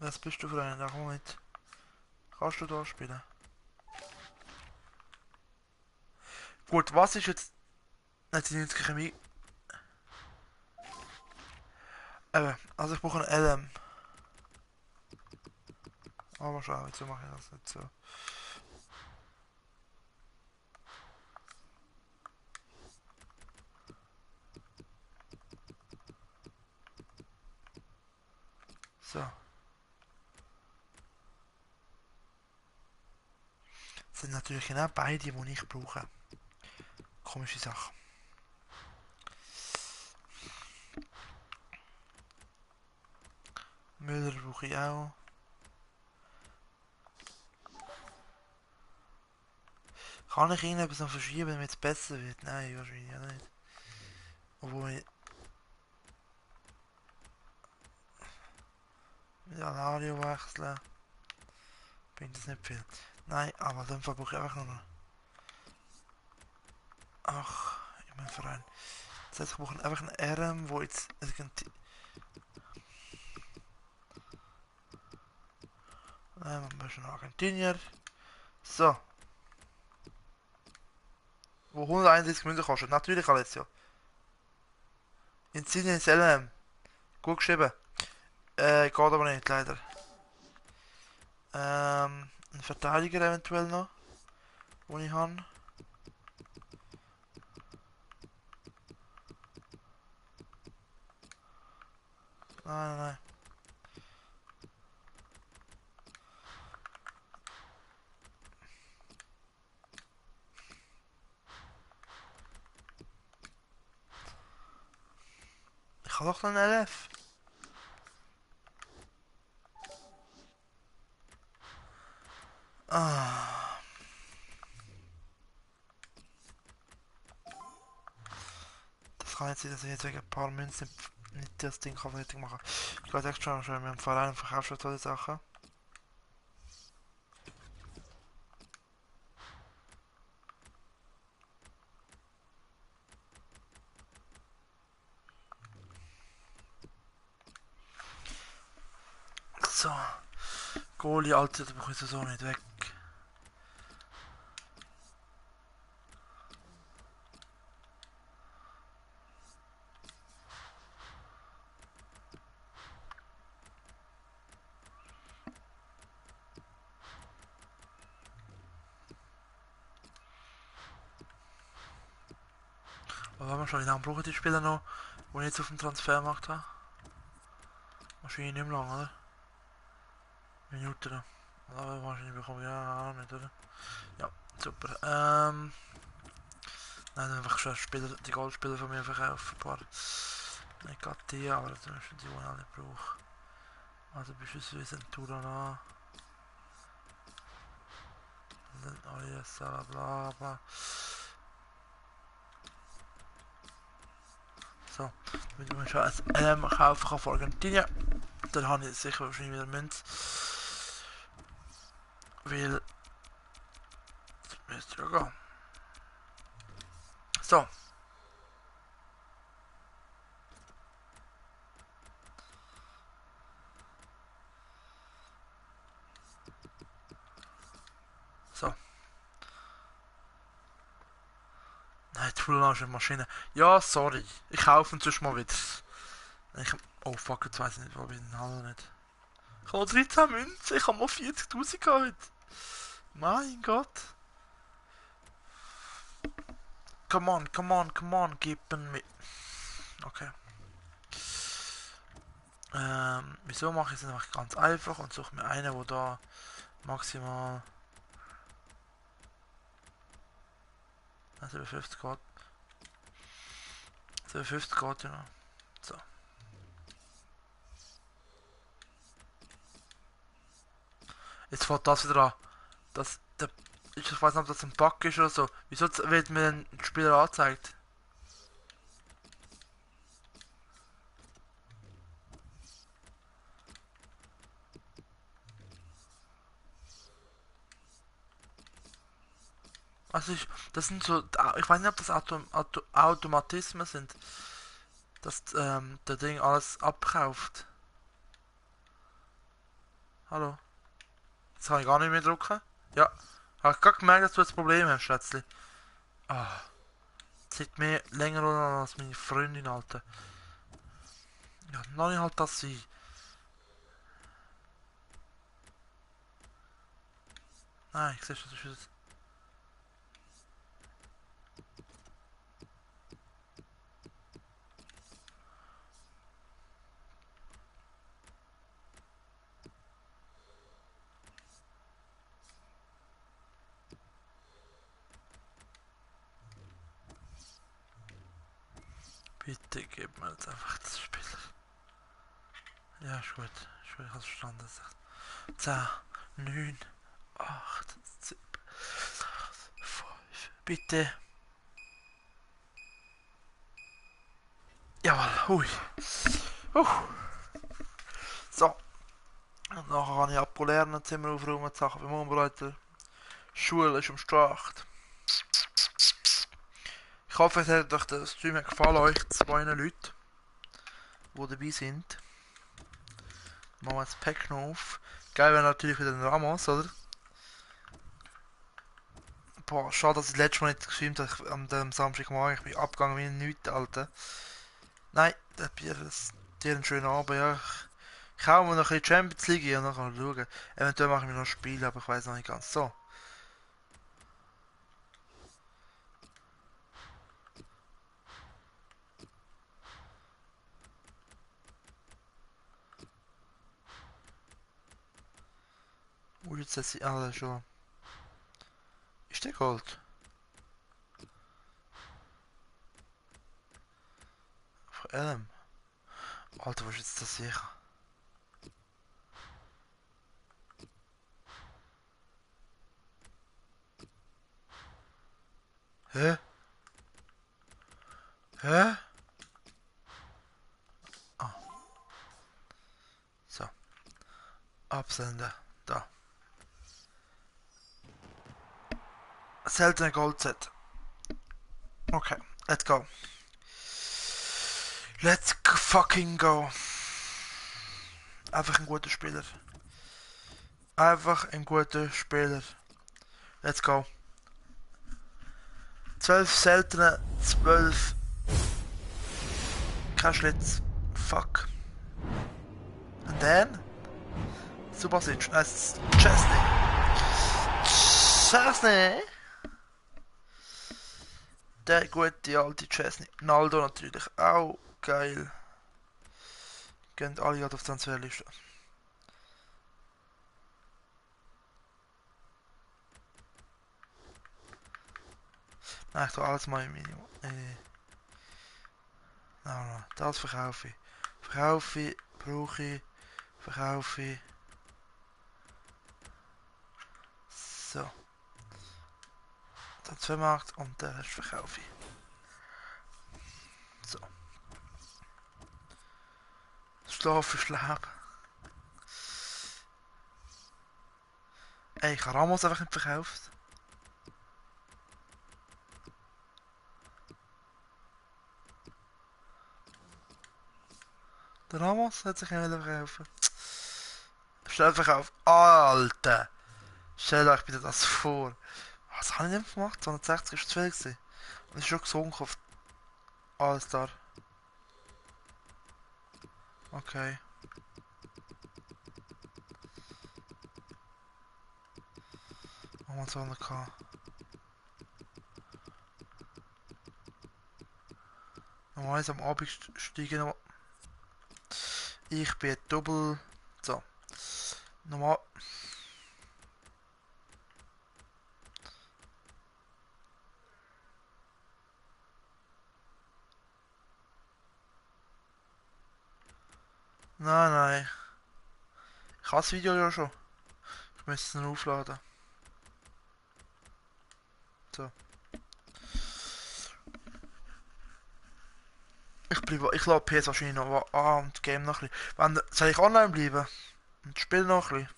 Was bist du für einen? Da komm mit. Kannst du da spielen? Gut, was ist jetzt. Nicht die 90er Chemie. Also ich brauche einen LM. Aber schau, jetzt mache ich das nicht so. So. Das sind natürlich genau beide, die ich brauche. Komische Sache. Müller brauche ich auch. Kann ich irgendetwas noch verschieben, damit es besser wird? Nein, wahrscheinlich auch nicht. Obwohl ich mit Alario wechseln, bringt das nicht viel. Nein, aber in dem Fall brauche ich einfach nur noch. Ach, in meinem Verein. Das heißt, ich brauche einfach einen RM, wo jetzt. Ein bisschen Argentinier. So. Wo 131 Münzen kostet. Natürlich alles ja. Insigne ins LM. Gut geschrieben. Geht aber nicht, leider. Ein Verteidiger eventuell noch. Den ich habe. Nein, nein. Ich habe doch einen LF. Ah. Das kann jetzt sein, dass ich jetzt wegen ein paar Münzen nicht das Ding fertig machen kann. Ich gehe echt schon mit dem Verein und verkaufe schon tolle Sachen. So. Goalie, Alter, da bekomme ich so nicht weg. Aber wenn wir schon, wie lange brauchen die Spieler noch, die ich jetzt auf dem Transfermarkt habe? Wahrscheinlich nicht mehr lang, oder? Minuten. Aber wahrscheinlich bekommen wir ja auch nicht, oder? Ja, super. Nein, dann einfach schon Spieler, die Goldspieler von mir verkaufen. Ein paar. Nicht gerade die, aber das sind die, die ich auch nicht brauche. Also beispielsweise ein Turana. Und dann alles, bla bla. So, damit man schon ein LM kaufen kann von Argentinien. Dann habe ich sicher wahrscheinlich wieder Münz. Weil das müsste ja gehen. So. So. Nein, die Full Maschine. Ja, sorry. Ich kaufe ihn sonst mal wieder. Ich, oh fuck, jetzt weiß ich nicht, wo ich den habe nicht. Ich habe 13 Münzen, ich habe mal 40.000 gehabt. Mein Gott. Come on, come on, come on, gib ihn mit. Okay. Wieso mache ich es einfach ganz einfach und suche mir einen, wo da maximal 57 Grad. 57 Grad, ja. So. Jetzt fährt das wieder an. Ich weiß nicht, ob das ein Bug ist oder so. Wieso wird mir ein Spieler angezeigt? Also das sind so, ich weiß nicht, ob das Automatismen sind, dass der Ding alles abkauft. Hallo? Jetzt kann ich gar nicht mehr drucken. Ja. Habe ich gerade gemerkt, dass du das Problem hast, Schätzli. Ah, sieht mir länger an als meine Freundin, Alter. Ja, noch nicht halt das sie. Nein, ich sehe schon, das ist. Bitte gib mir jetzt einfach das Spiel. Ja, ist gut. Ist gut, ich hab's verstanden. 10, 9, 8, 7, 5. Bitte. Jawohl, hui. So. Und nachher kann ich ablernen, Zimmer aufräumen, die Sachen beim Umbereiten. Schule ist am Start. Ich hoffe, es hat euch der Stream gefallen, euch zwei Leuten, die dabei sind. Machen wir das Pack noch auf. Geil wäre natürlich wieder ein Ramos, oder? Boah, schade, dass ich das letzte Mal nicht gestreamt habe am dem Samstagmorgen. Ich bin abgegangen wie nichts, Alter. Nein, das Bier, das dir einen schönen Abend, ja. Ich hau mir noch ein bisschen Champions League und dann kann ich schauen. Eventuell mache ich mir noch ein Spiel, aber ich weiß noch nicht ganz. So. Wo ist jetzt das? Ah, das ist schon. Ist der Gold? Von LM? Alter, was ist jetzt das sicher? Hä? Hä? Ah, so. Absender. Da. Seltene Goldset. Okay, let's go. Let's fucking go. Einfach ein guter Spieler. Einfach ein guter Spieler. Let's go. 12 seltene, 12. Kein Schlitz. Fuck. And then? Subasic. Nice. Chesney. Chesney. Der gute alte Chesney. Naldo natürlich. Auch geil. Gehen alle gerade auf die Transferliste. Nein, ich tue alles mal im Minimum. Nou, das verkaufe ich. Verkaufe ich, brauche ich, verkaufe ich. So. Transfermarkt und der Rest verkaufe ich. So. Schlafverschlag. Ey, ich habe Ramos einfach nicht verkauft. Der Ramos hat sich nicht verkaufen. Schnellverkauf. Alter! Stell euch bitte das vor. Was habe ich denn gemacht? 260 ist zu viel gewesen. Und ist schon gesunken auf alles da. Okay. Machen wir 200k. Normalerweise am Abend steigen noch. Ich bin Double. So. Normal. Nein, nein. Ich habe das Video ja schon. Ich müsste es noch aufladen. So. Ich lade PS wahrscheinlich noch an und Game noch ein bisschen. Soll ich online bleiben? Und spielen noch ein bisschen?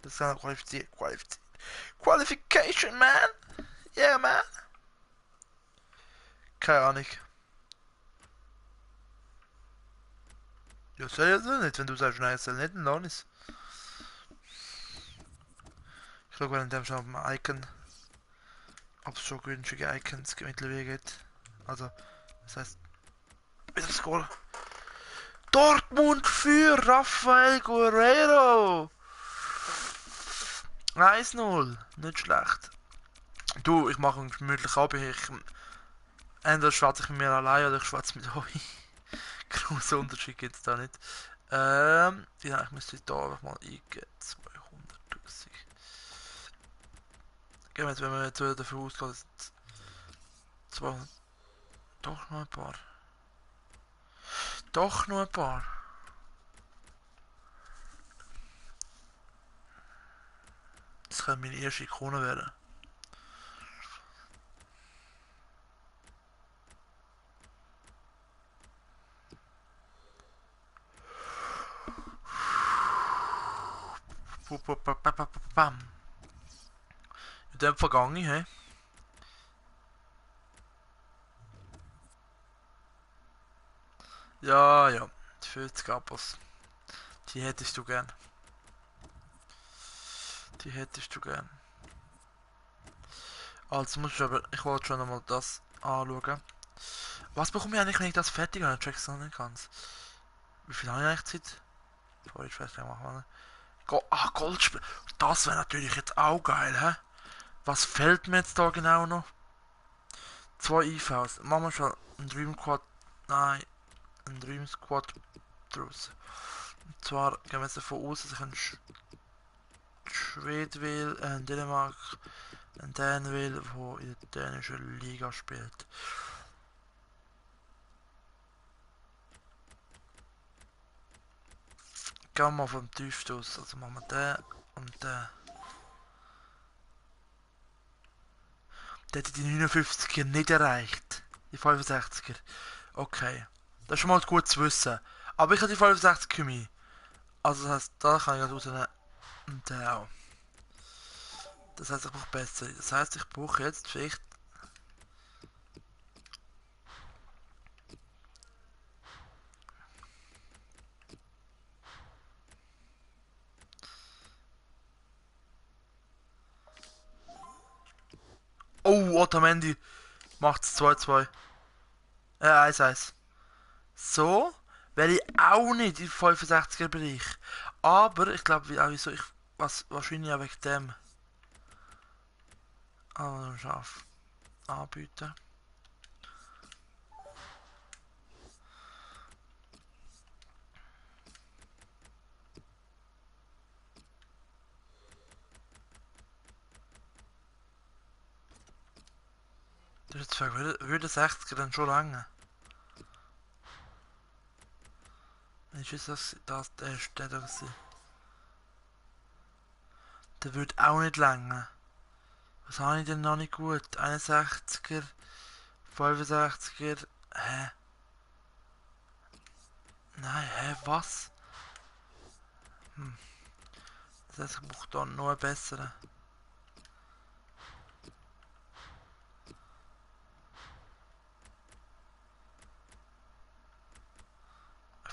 Das ist dann qualifiziert. Qualification, man! Yeah, man! Keine Ahnung. Ja, soll ich das nicht? Wenn du sagst, nein, soll nicht, dann lass es. Ich schaue während dem schon auf dem Icon, ob es schon günstige Icons mittlerweile gibt. Also, das heißt, wieder das Goal. Dortmund für Rafael Guerrero! 1-0, nicht schlecht. Du, ich mache einen gemütlichen Abend. Entweder schwätze ich mit mir allein oder ich schwätze mit euch. Großen Unterschied gibt es da nicht. Ja, ich müsste da einfach mal eingeben. 200.000. Gehen wir jetzt, wenn wir jetzt wieder davon ausgehen, dass 200. Doch noch ein paar. Doch noch ein paar. Das kann meine erste Ikone werden. Bam. In dem vergangen, hä? Ja, ja. Die 40 Abos. Die hättest du gern. Die hättest du gern. Also musst du aber, ich wollte schon einmal das anschauen. Was bekomme ich eigentlich, wenn ich das fertig habe? Ich check's noch nicht ganz. Wie viel habe ich eigentlich Zeit? Vorher ich weiß nicht, machen wir. Goldspiel. Das wäre natürlich jetzt auch geil, hä? Was fällt mir jetzt da genau noch? 2 IVs. Machen wir schon einen Dream Quad. Nein, einen Dream Squad draus. Und zwar gehen wir jetzt davon aus, dass ich einen Schwede will, Dänemark, einen Dän will, der in der dänischen Liga spielt. Gehen wir mal vom tiefsten aus. Also machen wir den und den. Der hat die 59er nicht erreicht. Die 65er. Okay. Das ist schon mal gut zu wissen. Aber ich habe die 65 Chemie. Also das heißt, da kann ich das rausnehmen. Und den auch. Das heißt, ich brauche besser. Das heißt, ich brauche jetzt vielleicht. Oh, Otamendi macht es 2-2. 1-1. So wäre ich auch nicht im 65er Bereich. Aber ich glaube, wieso ich. Was wahrscheinlich auch wegen dem. Scharf. Anbieten. Das ist jetzt würde 60er dann schon lange. Ich weiß, dass der ist der da gewesen. Der würde auch nicht lange. Was habe ich denn noch nicht gut? 61er, 65er. Hä? Nein, hä, was? Das heißt, ich brauche da noch einen besseren.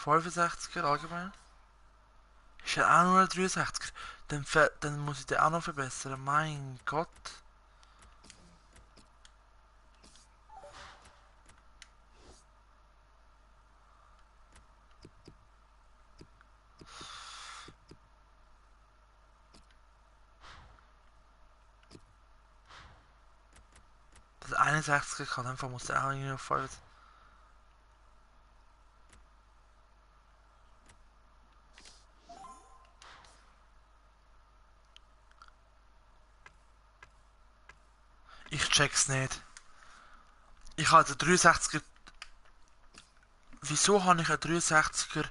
65er allgemein. Ist ja auch nur ein 63er. Dann muss ich den auch noch verbessern. Mein Gott. Das 61er kann einfach muss der auch irgendwie auf 5. Ich check's nicht. Ich habe den 63er. Wieso habe ich einen 63er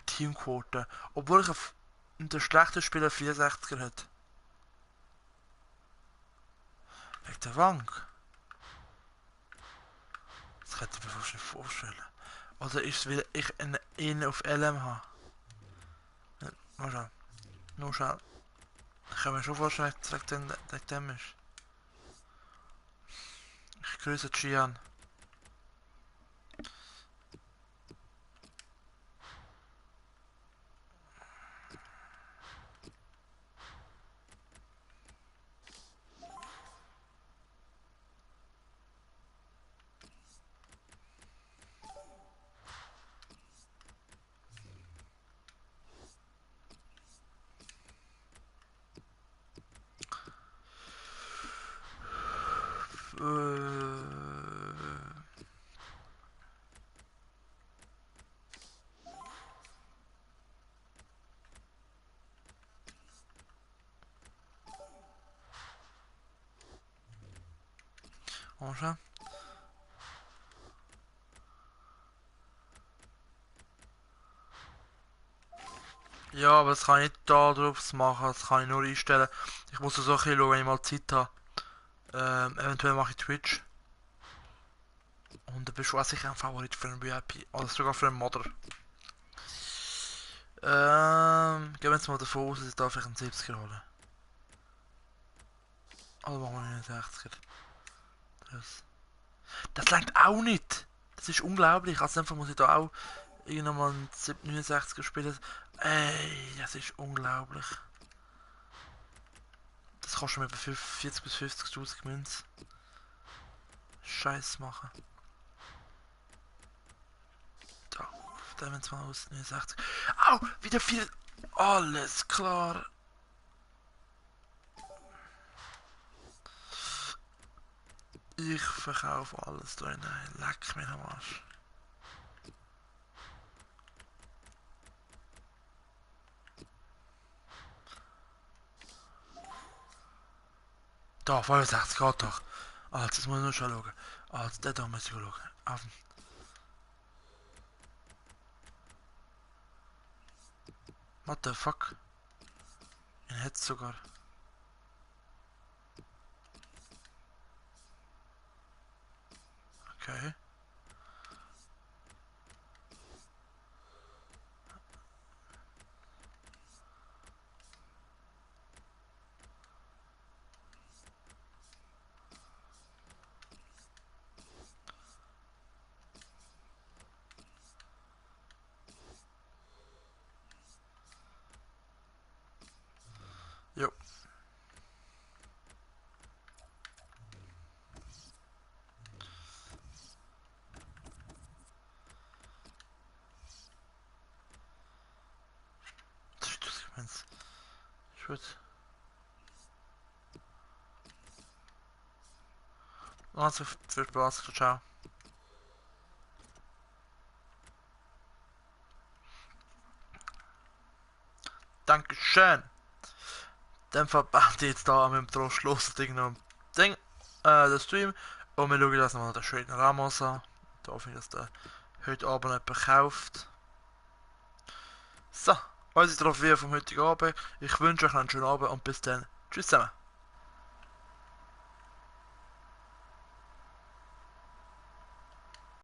Teamquote? Obwohl ich der schlechte Spieler 64er hat. Wegen der Bank. Das könnte ich mir fast nicht vorstellen. Oder ist es, weil ich ihn auf LM habe? Mal schauen. Nur schauen. Ich kann mir schon vorstellen, dass es wegen dem ist. Ich grüße Gian. Mal ja, aber das kann ich nicht da drauf machen, das kann ich nur einstellen. Ich muss so ein bisschen schauen, wenn ich mal Zeit habe. Eventuell mache ich Twitch. Und dann bist du auch sicher ein Favorit für einen VIP. Oder sogar für einen Modder. Gehen wir jetzt mal davon aus, dass ich da vielleicht einen 70er hole. Also machen wir einen 69er. Das langt auch nicht! Das ist unglaublich. Also einfach muss ich da auch irgendwann mal einen 69er spielen. Ey, das ist unglaublich. kostet mir etwa 40 bis 50.000 Münzen. Scheiß machen. Da, auf dem jetzt mal aus 69. Au, wieder viel. Alles klar. Ich verkaufe alles da rein. Leck mich am Arsch. Da, 65 geht doch. Also, das muss ich nur schon schauen. Also, den da muss ich schauen. Auf den. What the fuck? Ich hätte es sogar. Okay. Jo. Ich würde. Also, viel Spaß. Ciao. Dankeschön. Dann verband ich jetzt da mit dem Trost los Ding, das Stream. Und wir schauen das nochmal den schönen Ramos an. Da hoffe ich, dass der heute Abend jemand kauft. So, unsere Trophäe vom heutigen Abend. Ich wünsche euch einen schönen Abend und bis dann. Tschüss zusammen.